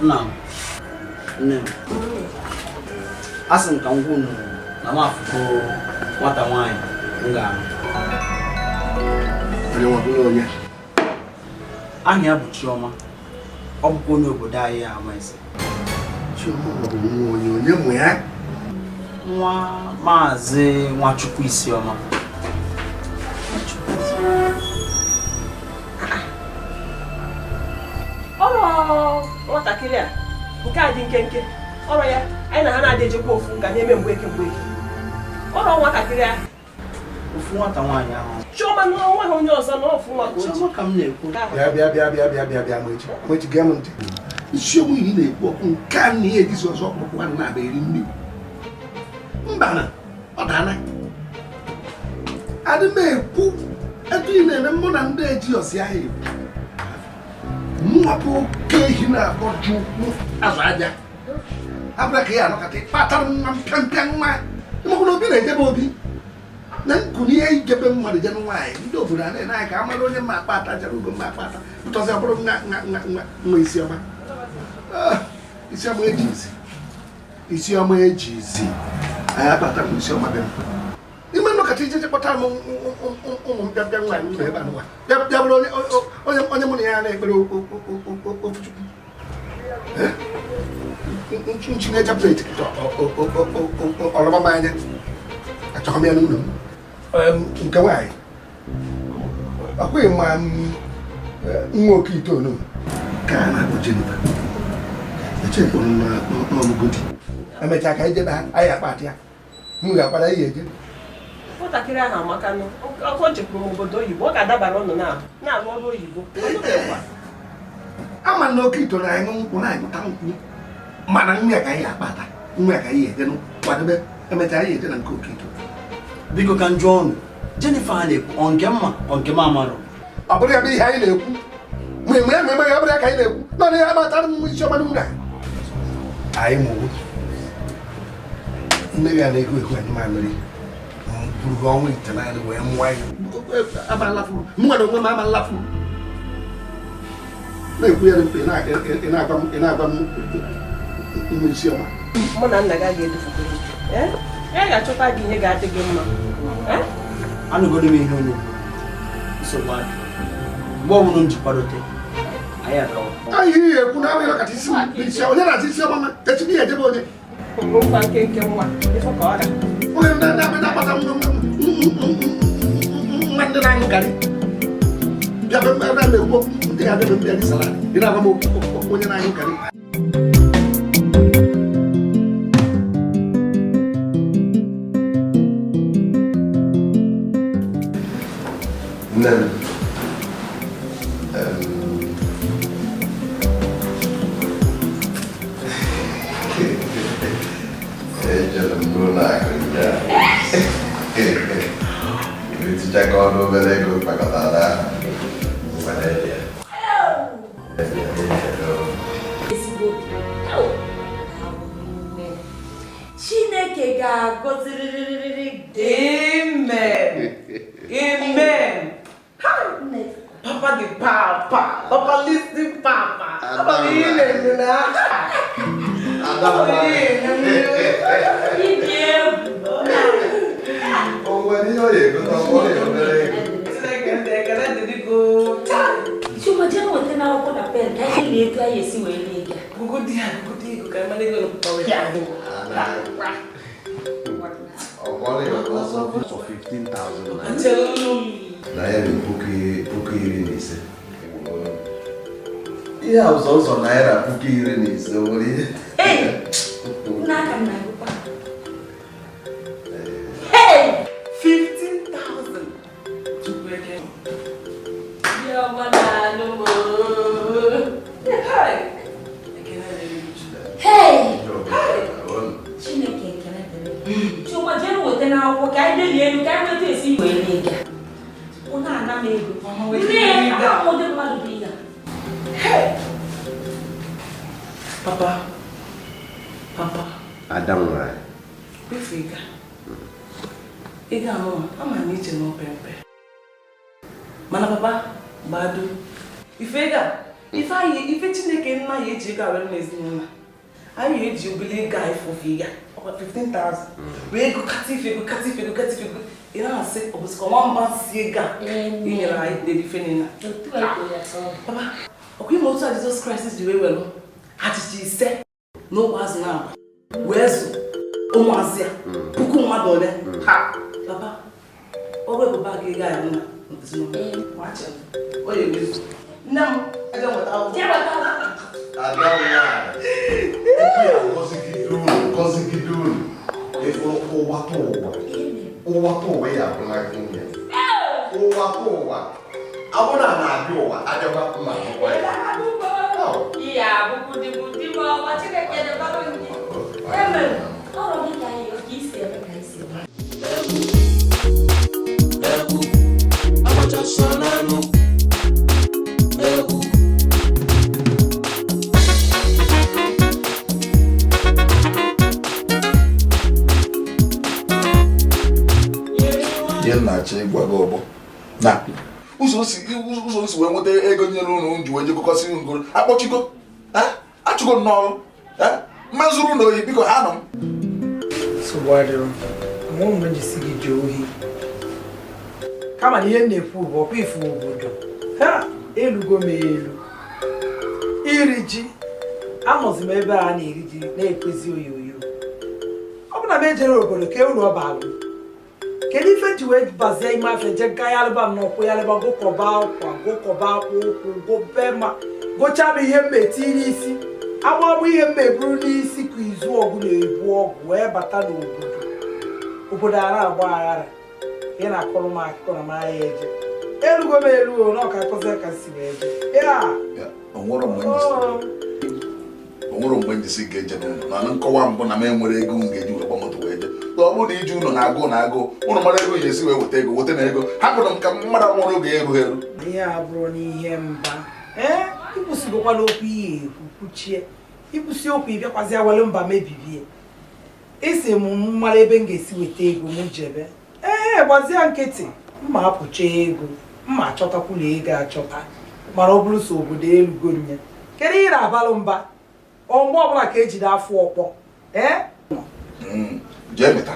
Nna m, nne m, asị m ka m gwa unu na m afụgo nwata nwaanyị m ga-alụ. Aha ya bụ Chioma, ọ bụkwa onye obodo anyị Amaeze. Chioma bụ nwa onye mụ ya? Nwa Maazị Nwachukwu Isioma. Ọrụ nwatakịrị a nke a dị nkenke ọrụ ya anyị na ha na-adị ejekwa ofu nga na-eme mgbeke mgbeke ọrụ nwatakịrị a ofu nwata nwaanyị ahụ Chioma na onweghị onye ọzọ na ofu nwa ka o ji. Chioma ka m na-ekwu. Bịa bịa bịa bịa bịa bịa bịa Amaechi Amaechi gee m ntị. Isiokwu ihe na-ekwu okwu nke a na ihe ejizi ọzọ ọkpụkpụ nwanne na-abịa eri nri. Mba na ọ dana. Adị m ekwu etu ị na-eme mụ na ndị eji ọsị ahụ ekwu. Mụnwa bụ oke ehi na-akpọju ụkwụ azụ aja. Abụra ka ya anọkọta ịkpatara nwa mpịampịa nwa. Ịmakwa na obi na-ejebe obi. Na nkụ n'ihe ijebe mmadụ je nwaanyị ndị obodo a na-ene anyị ka amara onye mma akpa ata jere ugo mma akpa ata ntọzi ọ bụrụ nwa nwa nwa nwa Isiọma. Isiọma eji izi. Isiọma eji izi. Anyị akpata m Isiọma be m. Ime nnọkọta ije kpọtara m ụmụ mpịampịa nwaanyị nọ ebe a nwa. Bịa bụrụ onye mụ na ya na-ekpere ofu Chukwu. Nchi na-eje pleti ọlọma m anya. Achọghị m ya n'ụlọ m. Nke nwaanyị ọkweghị ma nwa oke itoolu ka a na-akpọ Jennifer. Echekpọrọ m n'ọmụgodi. Emechaa ka anyị jebe ha anyị akpa ya. M ga-akwara ihe eje. Nwatakịrị ahụ amakanụ ọkụ o jekwuru m obodo oyibo ọ ga-adabara ụnụ na-arụ ọrụ oyibo. Ama na oke ito na-aṅụ nkwụ na-aṅụta nkwụ mana nwa ya ka anyị akpata nwa ya ka anyị eje kwadobe emechaa anyị eje na nke oke ito. Biko ka m jụọ ọnụ Jennifer a na-ekwu ọ nke mma ọ nke m amarọ. Ọ bụrụ ya bụ ihe anyị na-ekwu ma eme ya ma eme ya ọ bụrụ ya ka anyị na-ekwu naanị ya amatara m Isiọma n'ụlọ anyị mụrụ nne ya na-ehu ehu anyị mamịrị buru ọnwa itenaanị wee mụọ anyị m nwere onwe m ama nlafuru na-ekwu ya mkpe ị na-agwa m nwa Isiọma. Mụ na nna gị ga-edufukwuru ya ga-achọta gị ihe ga-adị gị mma. Anụgoro m ihe onye nsogbu adị mgbe ọbụla m ji kwadote anyị agawa. Anyị ihe ekwu na abụghị ọkacha isi isi onye na-achị Isiọma ma echi ihe ejebe onye. Nkwa nkenke nwa ịfụ ka ọ ga. Onye na-akpata nwa ndị na-aṅụ garị bịa be m ebe a na-ekwu ndị ga-abịa be m bịa gị salad ị na-agwa m okwu onye na-aṅụ garị. Nne m, ejere m n'ụlọ akụ ya etichakọ ọnụ obere ego kpakọtara Chineke ga-agọzirịrịrị gị. Amen. Amen. Papa the papa. Papa listen papa. Papa the na. Papa the. ya egote ọ bụrụ ya obere ego. Chioma jee weta na akwụkwọ na pen ka anyị lie ego anyị esi wee lie ego. Gụgụ di ya gụgụ ego ka anyị mara ego na papa weta. Ọ bụrụ ya ọsọ 15,000 naira. Na ya bụ 15,000. Ihe a ụzọ ụzọ naira 15,000 nwere ihe. N'aka m na-agụkwa. 15,000. Chukwu eke. Ndị ọma na-anụ m. Chineke ekele dịrị gị. Chioma jee weta n'akwụkwọ ka anyị delie elu ka anyị nweta esi wee lie ego. Ọ na-ana m ego. Nne, ama m ụdị mmadụ bụ ihe a. Papa, papa. Ada m nwanyị. Kwefu ịga. Ịga anụwa, ama na iche na opempe. Mana papa, gbado. Ife ịga, ife anyị, ife Chineke nna ya eji ego awere n'ezinụlọ. Anyị eji obele ego a ifufe ịga. Ọkwa 15,000. Wee ego kata ife ego kata ife ego kata ife ego. Ị na-asị, ọ bụzikwa nwamba si ego a i nyere anyị dere ife niile. Papa, ọkwa ime otu a Jizọs Kraịst ji wee welụ achịcha ise na ụmụazụ na-agba wee zụ ụmụazị a puku mmadụ ole ha papa ọrụ ebube aka ego anyị na ọ ya emezu nne m eje nweta akwụkwọ. Ada nwanyị, gọzigide unu ịfụ ụwa tụ ụwa ụwa tụ ụwa ya abụla nwunye ụwa tụ ụwa abụ na na-abịa ụwa abịakwa mma akwụkwọ ya. Iya, buku di budi mau Chineke debara gị. Amen. Ọrụ gị ka anyị ka isi eme ka isi eme. Egwu, agbachasọ n'anụ. Egwu. Ihe m na-achọ ịgwa gị ọgbọ na ụzọ si wee nweta ego nyere ụnụ ji wee jekọkọsị ngoro akpọchigo achụgo m n'ọrụ mma zuru na oyi biko ha nọ m. Nsogbu adịrọ mụ mgbe m ji si gị jee ohi kama na ihe m na-ekwu bụ ọkwa ifu obodo ha elugo m elu iri ji anọzi m ebe a na-eri ji na-ekwezi oyoyo ọ bụ na m ejere obodo ka uru ọ balụ. Kedu ife ji wee bazie ime afọ eje gagharịba m n'ọkwụ yarịba gụkọba akwa gụkọba akwa ụkwụ gobe ma gụchaa m ihe m etiri n'isi agbagba ihe m eburu n'isi ka izu ọgụ na-ebu ọgụ wee bata n'obodo obodo ara agba aghara ị na-akọrọ m akụkọ na m ahịa eje elugo m elugo na ọka akọzi ka si wee je ya onwere mgbe njisi ga-eje n'ụlọ na nkọwa mbụ na m enwere ego m ga-eji wee gba moto wee jee ọ bụrụ na iji ụlọ na-agụ na-agụ ụnụ mara ego ya esi wee weta ego weta na ego hapụrụ m ka mmadụ nwere oge erughị eru. Ihe a bụrụ n'ihe mba ee ikwụsịgokwa n'okwu ihe ekwu kwuchie ikwụsị okwu ịbịakwazị awelu mba mebibie isi m mara ebe m ga-esi weta ego m jebe ee gbazie nkịtị mma apụcha ego mma achọtakwula ego achọta mara ọ bụrụ so obodo elugo nya kedu ihe na-abalụ mba ọ mgbe ọbụla ka ejide afọ ọkpọ ee jee meta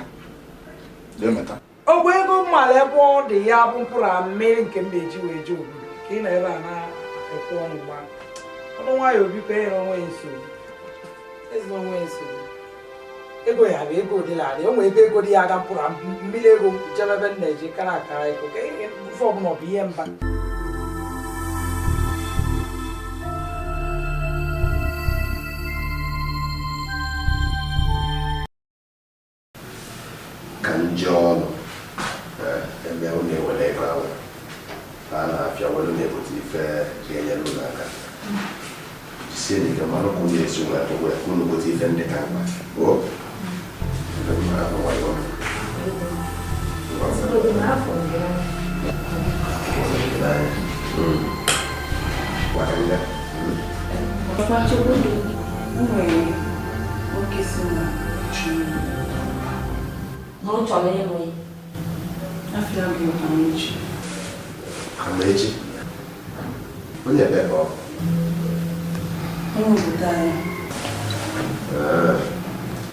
jee meta ogbe ego mmala ebe ọ dị ya bụ mkpụrụ mmiri nke m na-eji wee jee obodo ka ị nọ ebe a na-ekwu ọnụ gba ọnụ nwayọọ biko enyere onwe ya nsogbu ezina onwe ya nsogbu ego ya bụ ego dịla adị o nwere ebe ego dị ya aga mkpụrụ mmiri ego jebe ebe m na-eje kara akara ego ka ife ọbụla ọ bụ ihe mba. Ka nje ọnụ eme unu ewere ego ahụ a na-afịa were na-ebute ife ga-enyere unu aka jisie n'ike mara ka unu esi wee tụgwa ya ka unu gote ife ndị ka mkpa o Papa Chukwudu, o nwere nwoke si na Chukwu. Na ọ chọrọ ịlụ ya. Afọ ya bụ Amaechi. Amaechi? Onye ebe ka ọ bụ? Onye obodo anyị.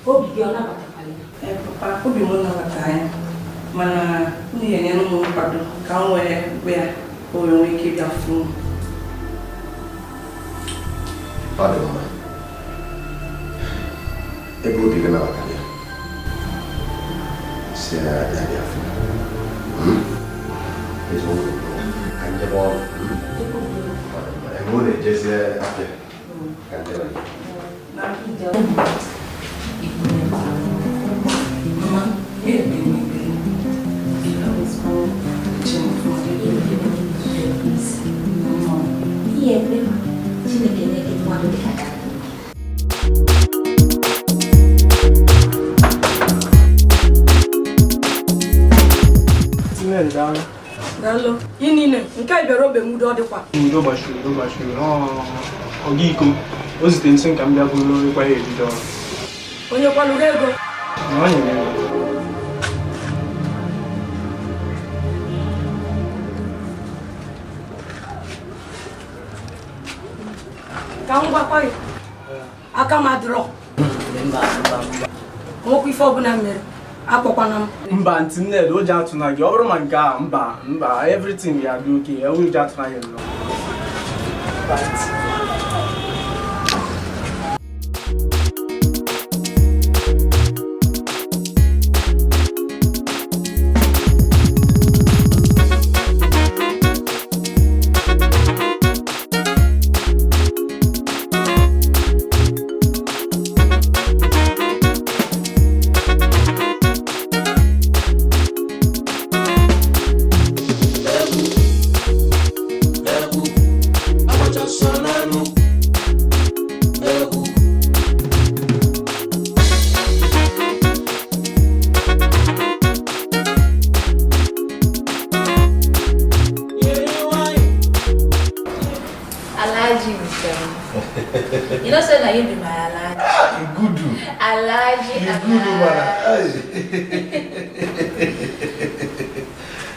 Obi gị ọ nabatakwara ya? Ee, papa, obi m nabatara ya. Mana unu ga-enyere m nkwado ka m wee gwa ya ka o wee nwee ike ịbịa fụ m. Ọ dị mma. Ebe obi gị nabatara ya, si ya ya bịa fụ. Eziokwu, ka njebe ọrụ. Ebe ọ na-ejezie afịa, ka njebe. Mama, Ihe ekwe Chineke nye gị mmadụ dị ka gị. Daalụ. Ị niile nke a bịara ogbe m udo ọ dịkwa. Udo gbachiri, udo gbachiri. Ọga iko o zite nsị ka m bịa bụrụ ịkwa ya ebido ọrụ. Onye kwalụrụ ego? Na ọ nyere ego. Ka m gwakwa gị, aka m adịrọ. Nwokwu ife ọbụla mere, akpọkwana m. Mba, ntị Nned, ụjọ atụna gị. Ọ bụrụ ma nke a, mba, mba, everything ga-adị oke. Ụjọ atụna gị nnọọ. Mba, ntị. Alhaji You know, say na you be my Alhaji. Ah, you good do. Alhaji, you good do, man.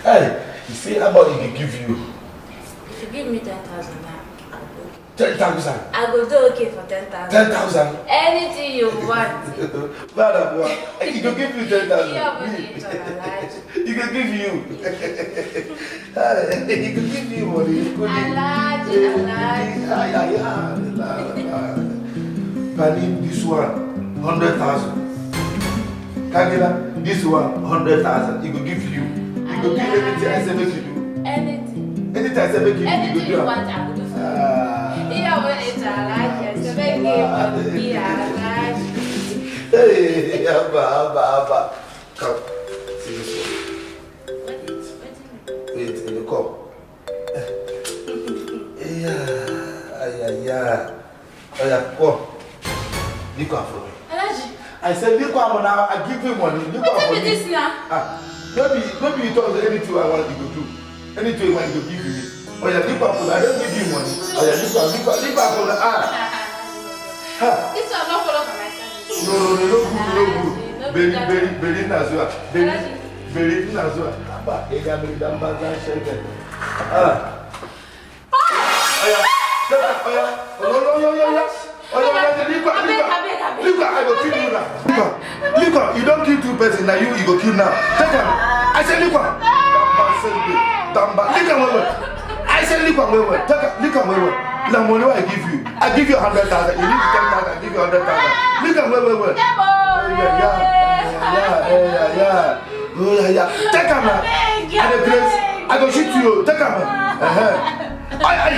Hey, you see how much he can give you? If you give me 10,000 now, I'll go. 10,000? I go do okay for 10,000. 10,000? Anything you want. Madam, he can give you 10,000. Yeah, but he can give you. He can give you money. Alhaji, Alhaji. Yeah. Pani, this one, 100,000. Kagila, this one, 100,000. He could give you. He could give anything I say make you do. Anything. Anything I say make you do. Anything you want, I will do for you. Yeah, when it's Alhaji, I say make you be Alhaji. Hey, Abba, Abba, Abba. Come, see this one. Wait, you come. Yeah, yeah, yeah. Oh yeah, come. Liquor for me. Alhaji. I said liquor now. I give you money. Liquor What for be me. this now? Ah, maybe you talk anything I want you to do. Anything you want to give me. Oh yeah, liquor for me. I don't give you money. Oh yeah, liquor for me. Ah. Ha. This one not follow for my service. No, no, no, no good, no good. Beri nazua. Beri nazua. Abba, ega beri damba zan shege. Ah. Oh yeah, oh yeah, oh no, no, no, no. Oh yeah, liquor, liquor, liquor, I go kill you now. Liquor, liquor, you don't kill two persons, now you go kill now. Take one. I say liquor. Damba, damba, liquor, wait, wait. I say liquor, wait, wait. Take liquor, wait, wait. The money I give you, I give you 100,000. You need 10,000, I give you 100,000. Liquor, wait, wait, wait. Yeah, yeah, yeah, yeah, oh yeah, yeah. Take him now. I the grace, I go shoot you. Take him. Aye, aye.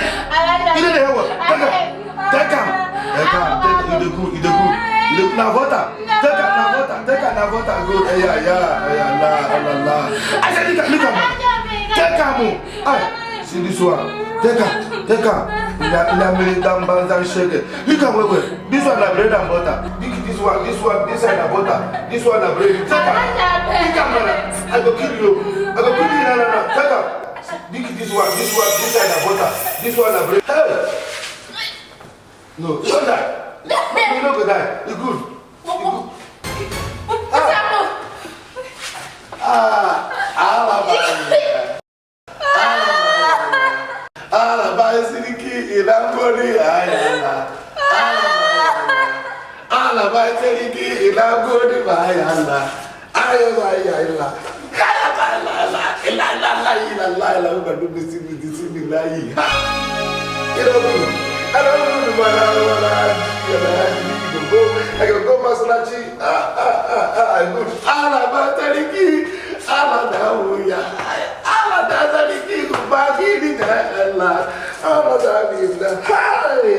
You don't hear what? Take him. Take him. Take him. You the good. You the good. You the now water. Take him now water. Take him now water. Good. Yeah, yeah, yeah, la, la, la. I said, look, look, take him. Aye. See this one. Take him. Take him. Ina mere damba zan shege. Look at wait, wait. This one na bread and butter. This one, this one, this one na butter. This one na bread. Take him. Look at man. I go kill you. I go kill you. No, no, no. Take him. This one, this one, this one na butter. This one na bread. Hey. No, you don't die. You don't go die. You good. You good. Ah, ah, ah, Siriki, Ilangori, ayala. Alaba Siriki, Ilangori, ayala. Ayala, ayala. Allah la ba du bisi bisi billahi. Ina ku. Ana ku ba na wala ya go. I go masalachi. Ah good. Ala ba tariki. Ala da ya. Ala da tariki ku ba ki ni da Allah. Ala da ni da. Hai.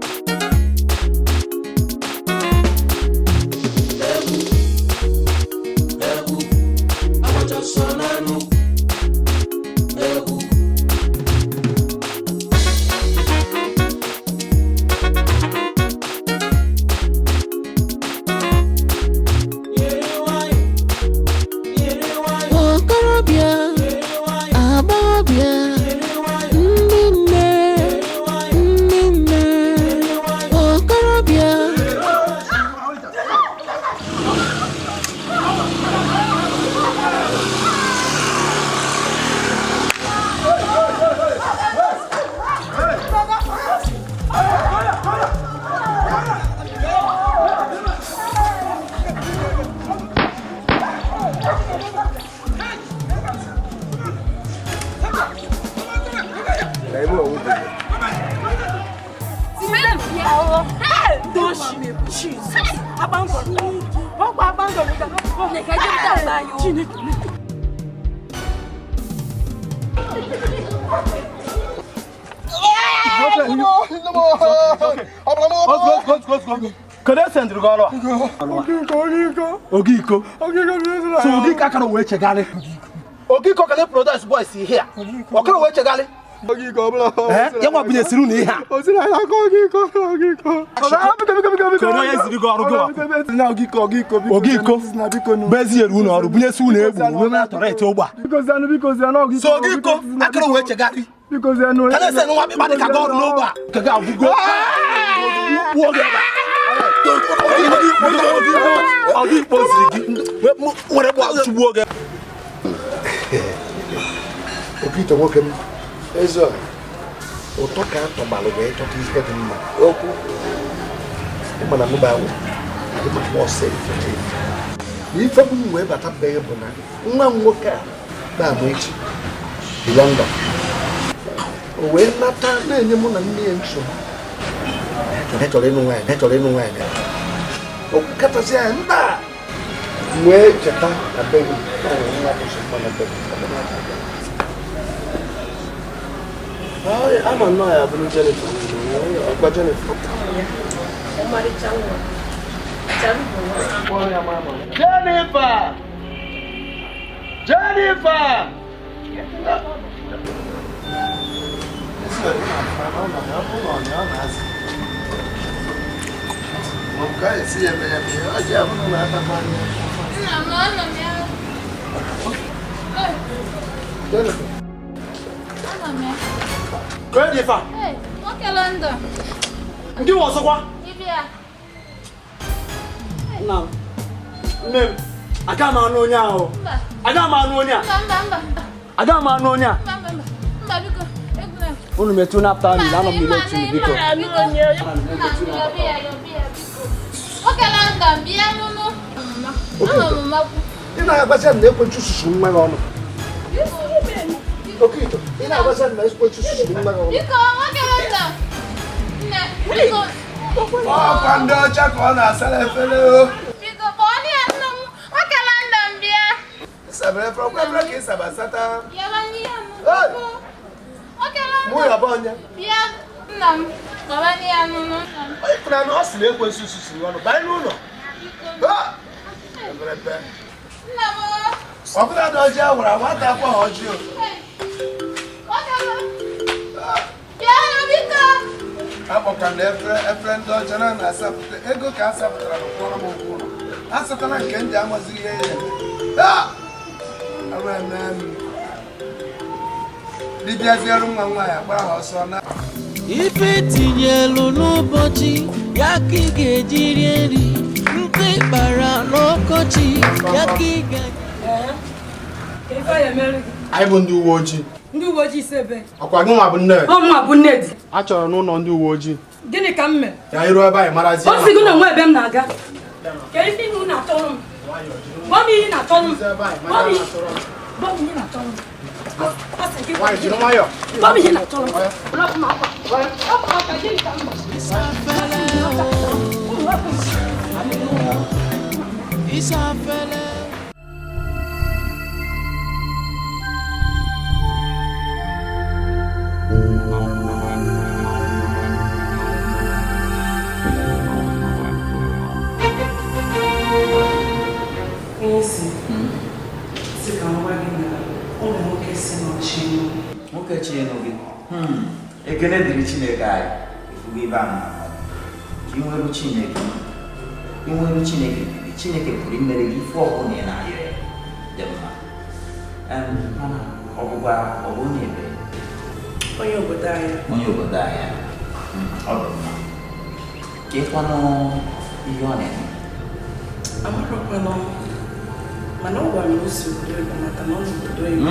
Ogiko. So Ogiko akara we chegale. Ogiko kale produce boys here. Okara we chegale. Ogiko bla. Eh? Ya nwa bunye siru na ihe a. Osiri ala ko Ogiko Ogiko. Kono ya ziri go ọrụ go. Na Ogiko Ogiko Ogiko. Bezi eru na ọrụ bunye si na egbu we na torrent ogba. Biko zanu biko zanu Ogiko. So Ogiko akara we chegale. Biko zanu. Kale se nwa bi ba ka go ọrụ n'ogba. Ka ga abugo. Wo ga ba. Okito nwoke m eze ụtọ ka atọgbalụ wee chọta ife dị mma okwu ịma na mụba ahụ adị maka ọsọ ife na ife m wee bata be bụ na nwa m nwoke a na-amụ echi dị London o wee nata na-enye mụ na nne ya nsogbu. Chọrọ ịnụ nwaanyị, chọrọ ịnụ nwaanyị. Okwu kachasị anyị mba wee cheta na be gị na nwa kwụsị mma na be gị. Ama nnọọ ya bụrụ Jennifer, ọkwa Jennifer. Jennifer! Jennifer! Jennifer! Hey, nwoke London. Ndị nwe ọzọkwa? Ịbịa. Nna m, nne m, aga m anụ onye ahụ. Aga m anụ onye a. Mba, mba, mba. Aga m anụ onye a. Mba, mba, mba. Mba, biko, egwula m. Unu metụ napụta m, anọ m n'ile otu biko. Nwoke London, bịa nụnụ. Ị na-agbazi m na ekwentị susu nwa gị ọnụ. Okito, ị na-agbazi m na ekwentị susu nwa gị ọnụ. Biko, nwoke London. Nne, biko. Ọkwa ndị ọcha ka ọ na-asara efere o. Biko, kpọọ ya nnu m. Nwoke London, bịa. Ịsabere efere, ọkwa efere ka ịsaba asata. Bịaba n'ihe m. Nwoke London. Mụ ya bụ onye. Bịa, nna m. Kpọba ya nụnụ. Onye kwuru na ọ sị na ekwentị susu ọnụ, banye n'ụlọ. Nna m. Ọbụla dị ọjị a gwara nwata akwa ha ọjị o. Akpọka na efere ndị ọcha na na-asapụta ego ka a sapụtara n'ụkwụrụ m ụkwụ ụlọ. Asatala nke ndị amazighị ihe ya eme. Arụ eme m. Dibịaziere nwa nwaanyị agbara ha ọsọ na. Ife tinyelu n'ụbọchị ya ka ị ga-eji rie nri. Nkụ ịkpara n'ọkọchị ya ka ị ga. Anyị bụ ndị uwe ojii. Ndị uwe ojii si ebe? Ọkwa gị nwa bụ Nnedi? Ọ mụ bụ Nnedi. A chọrọ n'ụlọ ndị uwe ojii. Gịnị ka m mere? Ya iru ebe anyị marazi. O si gị na onwe ebe m na-aga. Kedu ife ị na-achọrọ m? Gwa m ihe ị na-achọrọ m. Gwa m ihe ị na-achọrọ m. Asị gị Nwaanyị, jiri nwayọọ. Gwa m ihe na-achọrọ m. Rapụ m aka. Rapụ m aka, gịnị ka m bụ? Isafele. Onye isi, sị ka m gwa gị na ụmụ nwoke si n'ọchị enu. Nwoke chi enu gị. Ekene dịrị Chineke anyị. Ifugo ibe ahụ ka ị nweru Chineke. Ị nweru Chineke bibi. Chineke pụrụ imere gị ife ọbụla ị na-arịọ ya dị mma. Mana ọ bụkwa ọ bụ onye ebe? Onye obodo anyị. Onye obodo anyị. Ọ dị mma. Ka ịkwanụ ihe ọ na-eme. Amarakwanụ m. Mana ọ gwara m na o si obodo oyibo nata na ọ n'obodo oyibo.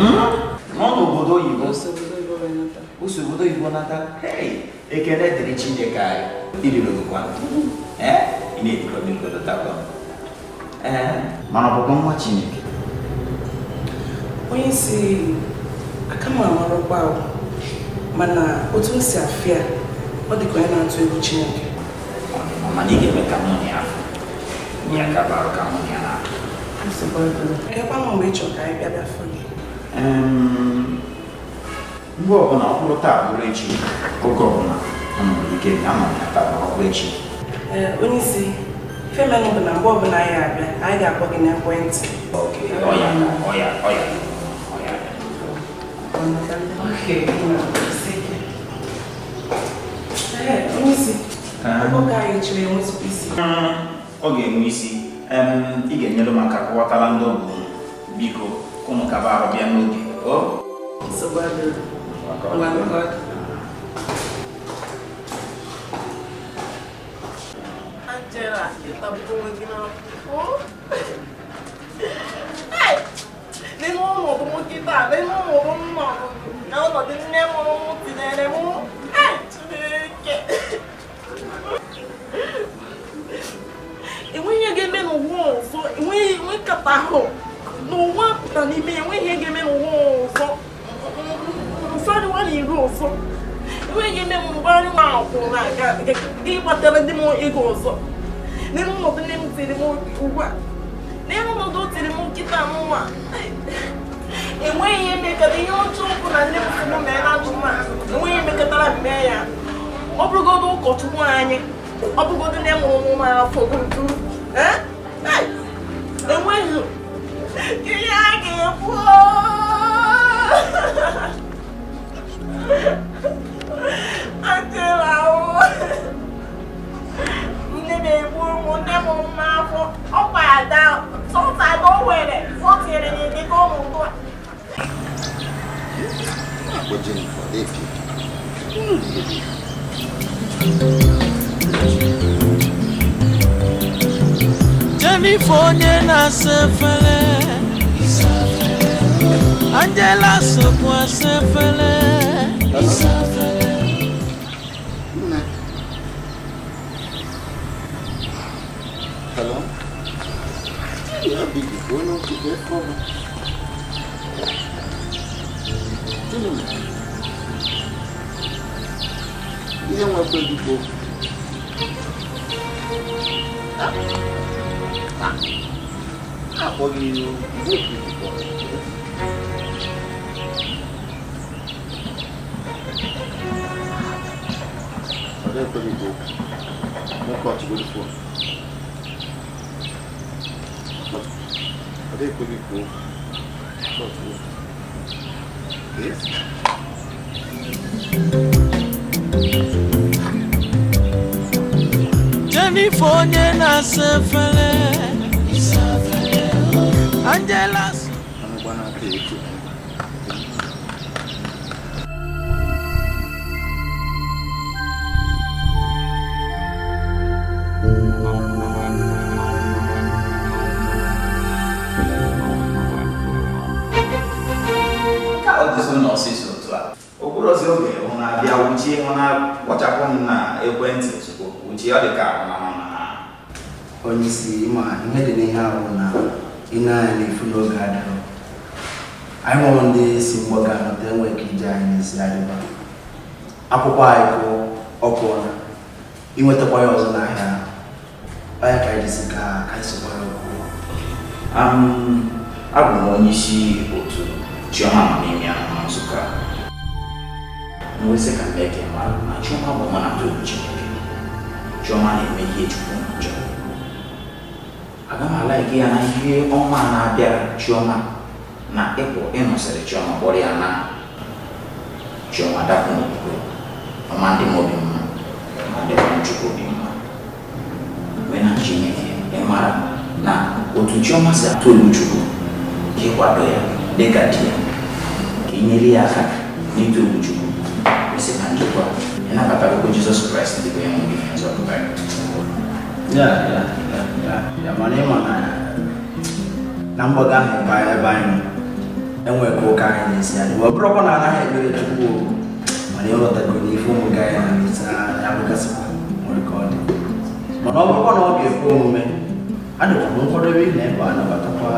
Nọ n'obodo oyibo? O si obodo oyibo wee nata. O si obodo oyibo nata? Hey! Ekele dịrị Chineke anyị. Irirogokwa. Ee? Ị na-etikọ mmiri dotakwa. Ee, mana ọ bụkwa nwa Chineke. Onye isi, aka m amarụkwa ahụ. Mana otu m si afịa, ọ dị ka onye na-atụ egwu Chineke. Mana ị ga-eme ka mụ na ya afụ. Ya ka barụ ka mụ na ya na-afụ. Ekwa m mgbe ị chọrọ ka anyị bịa bịa fụ gị. Mgbe ọbụla ọ bụrụ taa bụrụ echi, oge ọbụla m nwere ike bịa ama m ya taa ma ọ bụ echi. Ee, onye isi, ife menụ bụ na mgbe ọbụla anyị abịa, anyị ga-akpọ gị n'ekwentị. Okay, ọ ya, ọ ya, ọ ya, ọ ya. Okay, ee, onye isi, oge anyị chịrị enwezikwa isi. Ọ ga-enwe isi. Ị ga-enyere m aka kọwatara ndị ọgụ biko ka ụmụ kaba arụ bịa n'oge. O? Nsogbu adịrọ. Ngwa nkọ. Angela, ịtagbugo onwe gị n'afọ. Hey! N'ime ọnọdụ m kịta, n'ime ọnọdụ m nọ, na ọnọdụ nne mụrụ m tinyere m. Hey! Chineke! Enweghị ihe ga-eme n'ụwa ọzọ, enweghị nkata ahụ n'ụwa pụta n'ime, enweghị ihe ga-eme n'ụwa ọzọ. Nsọdụwa na iru ọzọ. Enweghị ihe ga-eme m mgbe m akwụ na ịgbatara ndị m ego ọzọ. N'ime ọnọdụ nne m tiri m ugbu a, n'ime ọnọdụ o tiri m nkịta n'ụwa, enweghị ihe mekọtara ihe ọjọọ ọbụla nne m sị m mee na ndụ m a, enweghị ihe mekọtara m mee ya. Ọ bụrụgodu ụkọchukwu anyị, ọ bụrụgodu nne mụrụ m n'afọ gburugburu. Enweghị ihe a ga-ekwu. Angela, nne m egbu ụmụ nne mụrụ m n'afọ, ọkwa ada sọsọ ada o were o tinyere n'edego ụmụ ugbu a. Na-akpọ Jennifer, David. Jennifer onye na-asa efere, Angela sokwa asa efere. Nne. Hello? Ya bigi, onye okike kọrọ. Gịnị mere? Ihe nwekwa ezigbo. Akpọghị ihu, mgbe okike kpọrọ. Ọ dịghị ekwe gị okwu. Mụ kọtụ gị fon. Ọ dịghị ekwe gị okwu. Kọtụ gị. Yes? Jennifer onye na-asa efere, Angela. Anụkwa n'aka echi. Ka ọ dịzị ụlọ ọsịsọ otu a. Okpuru ozi oge hụ na-abịa wuchie hụ na-akpọchapụ m na ekwentị ozugbo wuchie ọ dị ka ahụ na Onye isi, ma ihe dị n'ihe ahụ na ị na-anya n'efu n'oge adịrọ. Anyị nwere ndị si mgbago anọta enwe ka ije anyị na-esi adịba. Akwụkwọ anyị kụọ ọkụ ọna inwetakwa ya ọzọ n'ahịa ọya ka anyị jisi ka anyị sokwa ya ọkụ. Abụ m onye isi otu Chioma nọ n'ime ya na nzukọ a. M wee sị ka m mee ka ị mara na Chioma bụ nwa na-atụ egwu Chineke. Chioma na-eme ihe Chukwu na-achọ. Aga m alaiki ya na ihe ọma na-abịara Chioma na ịpụ ịnụsịrị Chioma kpọrọ ya na Chioma dapụ n'okwukwe ọma ndị m obi mma ma dịkwa Chukwu obi mma. Wee na Chineke ị mara na otu Chioma si atụ egwu Chukwu ka ịkwado ya dịka di ya ka ị nyere ya aka n'ịtụ egwu Chukwu kwesị ka njikwa ịnabata akwụkwọ Jizọs Kraịst dịka onye nwe gị na nzọpụta gị. Ya mana ịma na mgbago ahụ ebe anyị nọ enwere ka ụka anyị na-esi adị ma ọ bụrụkwa na anaghị ekpere Chukwu mana ịghọtago n'ife ụmụ gị anyị na-abụgasịkwa nwere ka ọ dị mana ọ bụrụkwa na ọ ga-ekwe omume adịkwa m nkwadobe na ebe a nabatakwa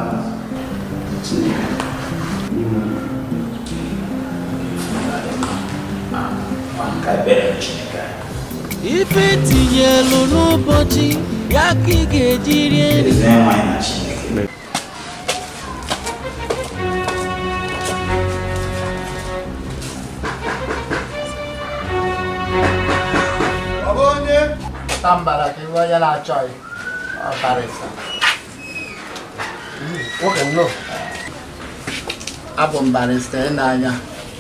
Chineke n'ime ife tinyelu n'ụbọchị ya ka ị ga-eji rie nri. Ọ bụ onye tambara ka iwe onye na-achọghị barịsta. Nwoke nnọọ. Abụ m barịsta n'anya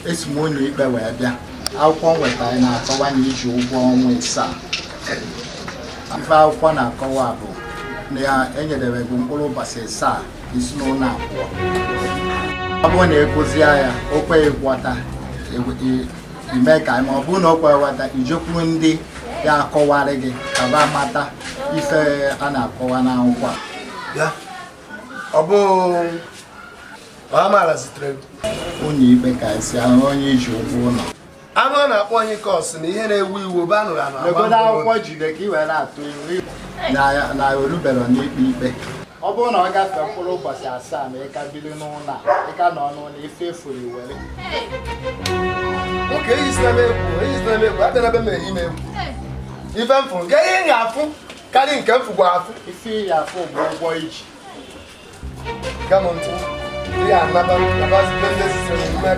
esi m ụlọ ikpe wee bịa. Akwụkwọ nweta anyị na-akọwa na iji ụgwọ ọnwa ịsaa. Ife akwụkwọ na-akọwa bụ na ya enyedebe gị mkpụrụ ụbọchị ịsaa isi n'ụlọ abụọ. Ọ bụrụ na ịkụzie ya o kweghị gwọta ime ka ma ọ bụrụ na o kweghị gwọta ijekwuru ndị ya akọwarị gị ka ba mata ife a na-akọwa n'akwụkwọ a. Ọ bụ amaala zitere gị. Ụlọ ikpe ka esi ahụ onye iji ụgwọ ụlọ. Anụ a na-akpọ anyị kọs na ihe na-ewu iwu bụ anụrụ anụ legodo akwụkwọ jide ka ị were atụ iwu na olubere n'ikpe ikpe. Ọ bụrụ na ọ gafee mkpụrụ ụbọchị asaa ma ị ka biri n'ụlọ a ị ka nọ n'ụlọ ife efuru iwere. Nwoke eyizina m egwu abịa na be m eyi m egwu. Ife mfụ nke ihe ị ga-afụ karịa nke m fụgwa afụ. Ife ị ga-afụ bụ ụgwọ iji. Gam ntị ihe anaba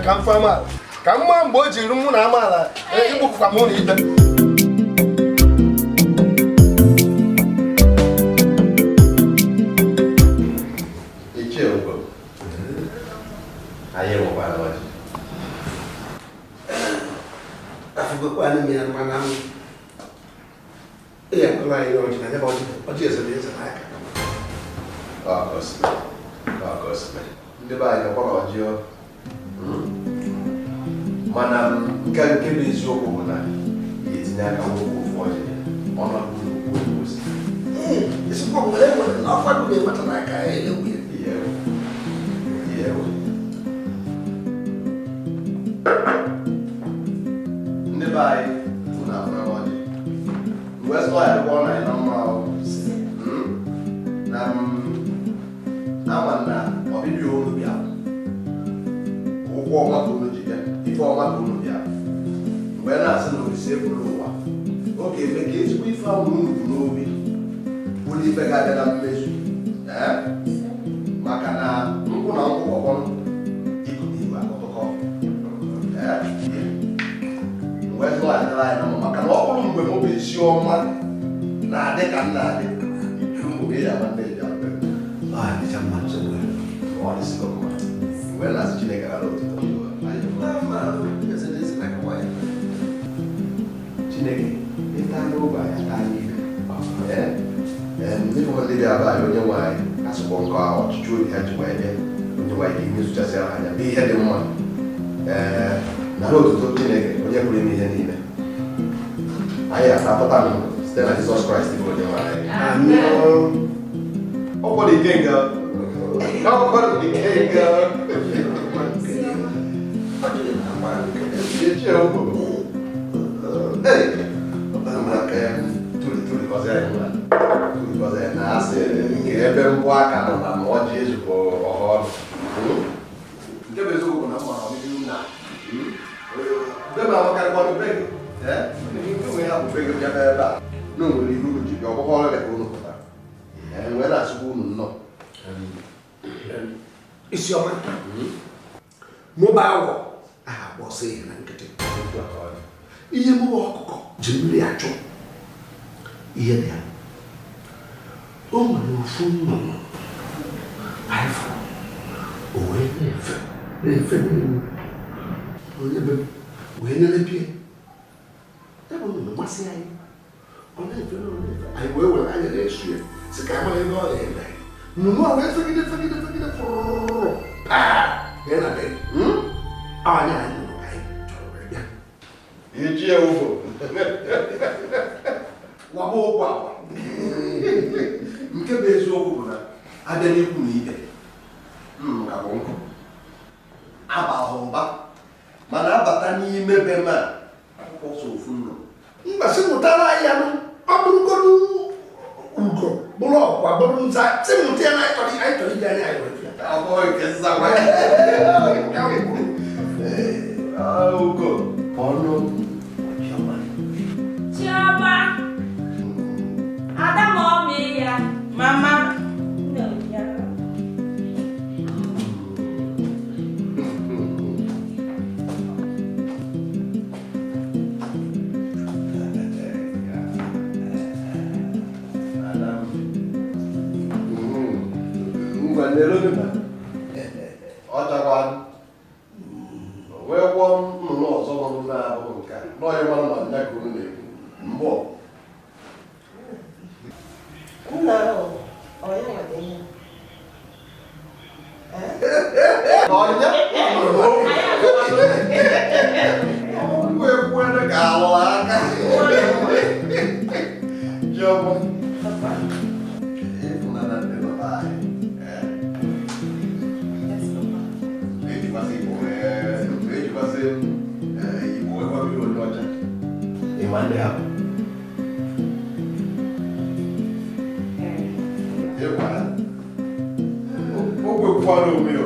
ka m fụ amaala ka mma mgbe o jiri mụ na amaala igbupụkwa m ụlọ ikpe. Ichie Ugo, anyị nwekwara ọjị. Afụgokwanụ m ya mana m ya akọrọ anyị ọjị na ya ọjị eze na eze n'aka. Ndị be anyị ọkwara ọjị mana nke nke bụ eziokwu bụ na ihe etinye aka nwoke ofu ọjị ọnọdụ nnukwu osi. Ndị be anyị unu afụrụ ọjị mgbe sọ ya dịkwa ọ na na mma na ama na ọbịbịa unu bịa ụgwọ ọnwa ka unu ji bịa ife ọma ka unu bịa mgbe na-asị na olise bụrụ ụwa ọ ga-eme ka ezigbo ife ahụ unu bụ n'obi bụrụ ife ga-abịa na mmezu maka na nkwụ na nkwụ kọkọrọ iku na igwe akọtụkọ mgbe zụghachitara anyị na mma maka na ọ bụrụ mgbe m bụ isi ọma na-adị ka m na-adị mgbe ya ma ndị eji mgbe na-asị Chineke ara otuto Chineke ịta n'ogbe anyị ata anyị ibe ịfụkwa ndị bịa be anyị onye nwe anyị asụkpọ nke ọchịchị obi ha jikwa ebe onye nwe anyị ka imezuchasịara anya bụ ihe dị mma ee nara otuto Chineke onye pụrụ ime ihe niile anyị atapụta m site na Jizọs Kraịst bụ onye nwe anyị. Ọkwọ dị ike nga ọkwọ dị ike nga nke ebe mbụ aka nọ na ma ọjị ezukọ ọha ọnụ nke bụ Be m amakarịkwanụ be gị. Ee, ya bụ be gị bịa ebe a. Na o nwere ihe unu ji bịa, ọ bụghị ọrịa ka unu pụtara. Ee, wee na-asịkwa unu nnọọ. Isiọma, mụba awọ aha gbọsọ ihe na nkịtị. Ihe mụba ọkụkọ ji mmiri achụ ihe dị ya. O nwere ofu nnụnụ anyị fụrụ, o wee na-efe na-efe n'elu onye be m wee nelepie ya bụ nnụnụ masị anyị. Ọ na-efe na ọ na-efe, anyị wee were anya na-esu ya sị ka amara ebe ọ na-eme. Nnụnụ a wee fegide fegide fegide fụrụrụ paa bịa na be anya anyị nụrụ ka anyị chọrọ wee bịa. Iji ya ugbo waba ụkwụ akwa. Nke bụ eziokwu bụ na abịa n'ikwu na ibe ka bụ nkụ abaghị ụba, mana abata n'ime be m a akwụkwọ sọ ofu nnụ. Mba, sị mụtara anyị ya nụ, ọ bụrụgodu ugo bụrụ ọkwa bụrụ nza, sị mụta ya na anyị chọrọ iji anya anyị wee bịa. Ọ bụghị nke nza gwa ugo ọnụ Chiọma. Chiọma, Ada ma ọ mee ya. Mama. Ọ chakwa wee gwọọ nnụnụ ọzọ nọ n'ahụ nke a n'ọhịa mara na nya ka unu na-ekwu mbọ. Nna ahụ, ọ ya nwere ihe. Ọnya okwu ekwuene ka alụ aka. Chiọma, ịfụnanya ndị nọ be anyị. Ejikwasị Igbo wee gwabiri onye ọcha. Ịma ndị ahụ? Ịgwa okwu ekwukwara onwe ya.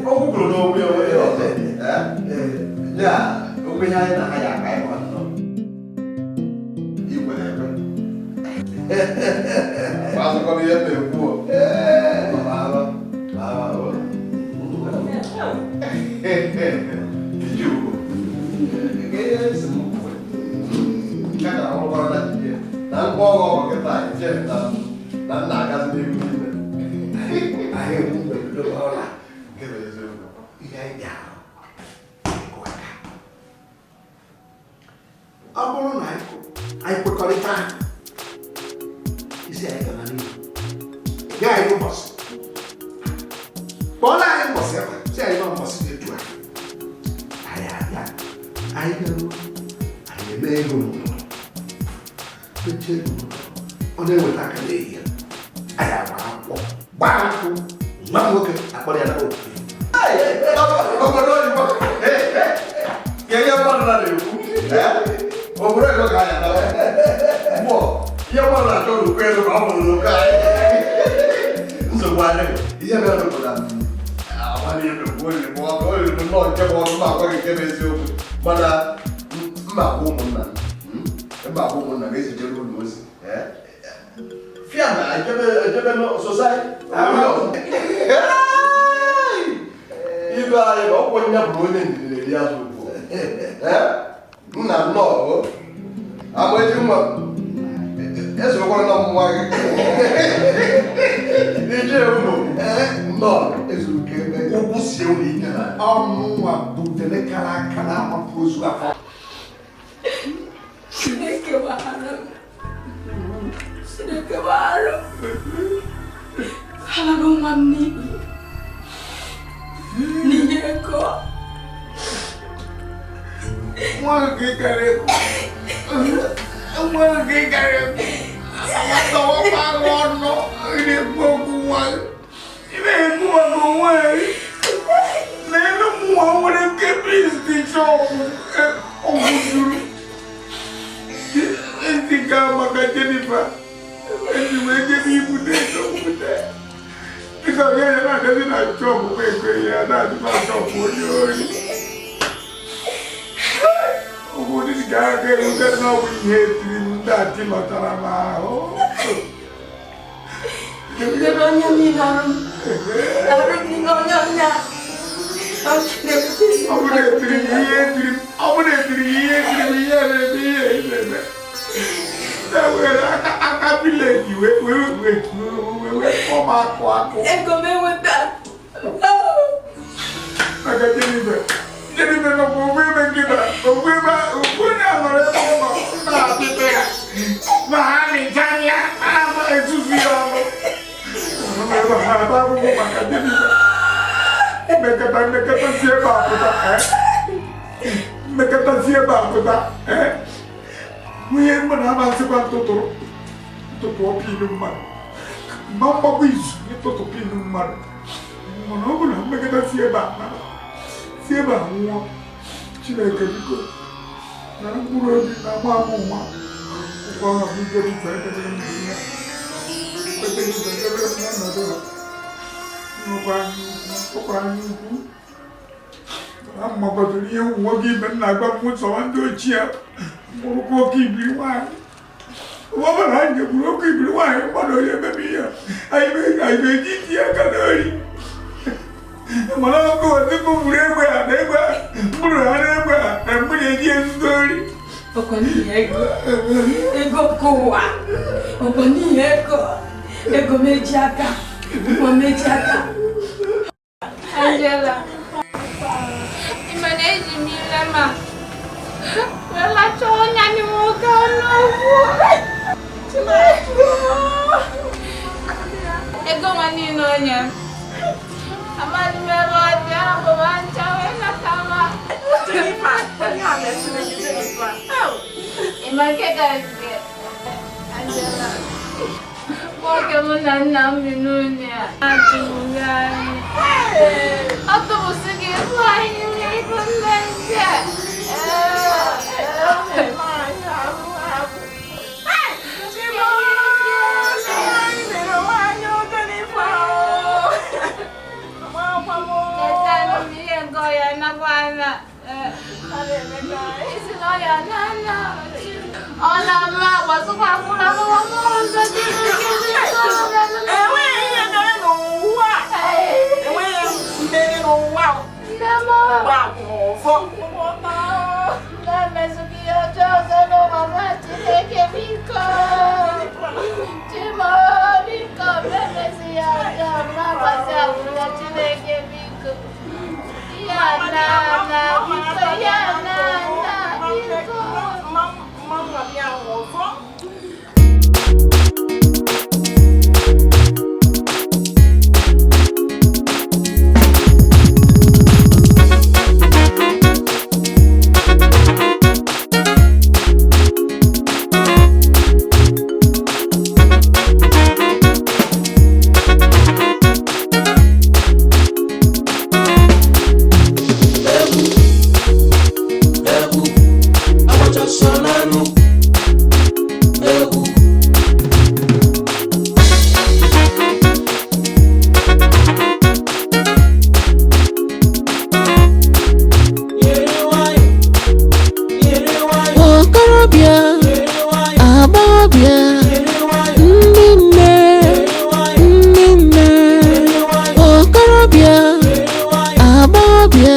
O kwukwuru n'onwe ya onye ọzọ. Ya, okwu ihe anyị na ha ya aka ịgwa nnọọ. Igwe na-ekwe. Gbazụkọrọ ihe m na-ekwu. Ọ bụrụ na anyị kwekọrịta isi anyị gara n'ihu, nye anyị ụbọchị, kpọọla anyị mbọsị ebe si anyị nọ mbọsị dị etu a, anyị abịa, anyị bịaruo, anyị eme ego n'ụlọ, mechie ego n'ụlọ, ọ na-eweta aka n'ehihie, anyị agba akwụkwọ, gbaa nkwụ, nwa m nwoke akpọrọ ya na obodo. Obodo oyibo ka ihe mmadụ na-ekwu obodo ego ka anyị anara mmụọ ihe mmadụ na-achọ n'ụkọ ego ka ọ bụrụ n'ụkọ anyị nsogbu adịghị. Ihe mere bụ na nnọọ nke bụ ọnụ na-agwa gị nke bụ eziokwu, mana mma agwa ụmụnna mma agwa ụmụnna m ezijere ụlọ ozi fịa na ejebe sosaị ibe anyị na ọkwụ nya bụ onye ndidi na-eri azụ ugbu nna nnọọ ama eji nwa esokwara na mmụọ gị ije ụlọ nnọọ ụkwụ sie ụlọ ike na ọmụnwa bụ dele kara aka na-amapụ ozu afọ. Chineke gbaghara m. Chineke gbaghara m. Alago nwa m n'iyi n'ihe ego. Nwa gị gara ekwu. Nwa gị gara ekwu. Amatọwakwa ahụ ọnụ na-ekwu okwu nwa gị. Ị na-ekwu maka onwe gị. N'elu mmụọ nwere nke pristi chọọkụ ọgwụ juru. Ezi ka maka Jennifer. Eji wee jebe ibute ego bute. Dịka onye ya na-adịghị na chọọkụ ekwe ya na-adị na chọọkụ onye ori. Ga-ewute n'ọbụ ihe tiri m ndị a tilọtara m ahụ. Ebe onye niile arụ m. Arụ m niile onye ọnya. Ọ bụrụ etiri m ihe etiri m, ọ bụrụ etiri m ihe etiri m ihe na-eme ihe na-eme. E were aka aka vileji wee wee wee wee wee kpọọ m akụ akụ. Ego m enweta. Maka Jennifer, Jennifer nọkwa ofu ebe nkịta, ofu ebe ofu onye a nọrọ ebe ọ nọ na-apịta ya. Ma ha mịcha ya, ha ezuzu ya ọnụ. Nọ ebe ha ata ahụhụ maka Jennifer. Mmekọta mmekọta si ebe a pụta, mmekọta si ebe a pụta, nwunye mmadụ na-amasịkwa ntụtụrụ ntụtụ pinu mmadụ ma mgbakwa izu ịtụtụ pinu mmadụ mana ọ bụrụ na mmekọta si ebe a nara si ebe a nwụọ. Chineke biko nara mkpụrụ obi na agba ama ụma ụkwa ọnọdụ ike biko edebere m ihe kwetara ibe edebere m n'ọnọdụ ha nnukwu anya ukwu ụkwa anya ukwu na mmakọtụrụ ihe ụmụ nwoke ibe m na-agba m nsọwa ndị ochie mkpụrụkwa oke ibiri nwaanyị. Ọ bụrụ na anyị gburu oke ibiri nwaanyị mmadụ onye ememe ihe anyị ga-eji iti aka n'ori mana ọkụ ndị gburu egbe a na egbe a mkpụrụ ha na egbe a na mmiri eji ezuzo ori. Ọkwa n'ihi ego. Ego nke ụwa. Ọkwa n'ihi ego. Ego meji aka. Ụwa meji aka. Angela, ị ma na eji m ile ma wee lachaa ọnya n'ime oke ọnụọgwụ. Ego nwa niile onye m. Amaghị m ebe ọ dị, ahapụ m ncha wee nata m. Ị ma nke ka nke Angela, nwoke mụ na nna m bi n'ụlọ ya atụgburu anyị. Ọ tụbụsị gị ịfụ anyị n'ego nne nke. Etanụ m ihe nke ọya nakwa na isi na ọya na na ọ na-ama gbasịkwa akwụrụ akwụkwọ mmụọ nsọ dị Enweghị ihe mere n'ụwa a. Enweghị mmeri n'ụwa a. Gbapụ ọzọ. Na-emezụghị ihe ọjọọ ọzọ n'ụwa ma Chineke biko. Chimo biko emezi ya ọjọọ ma gbasị akwụrụ Chineke biko. Ihe a na na biko ihe a na na biko. Mama bịa ọzọ. Okorobịa, agbọghọbịa, ndị nne, ndị nne, okorobịa, agbọghọbịa,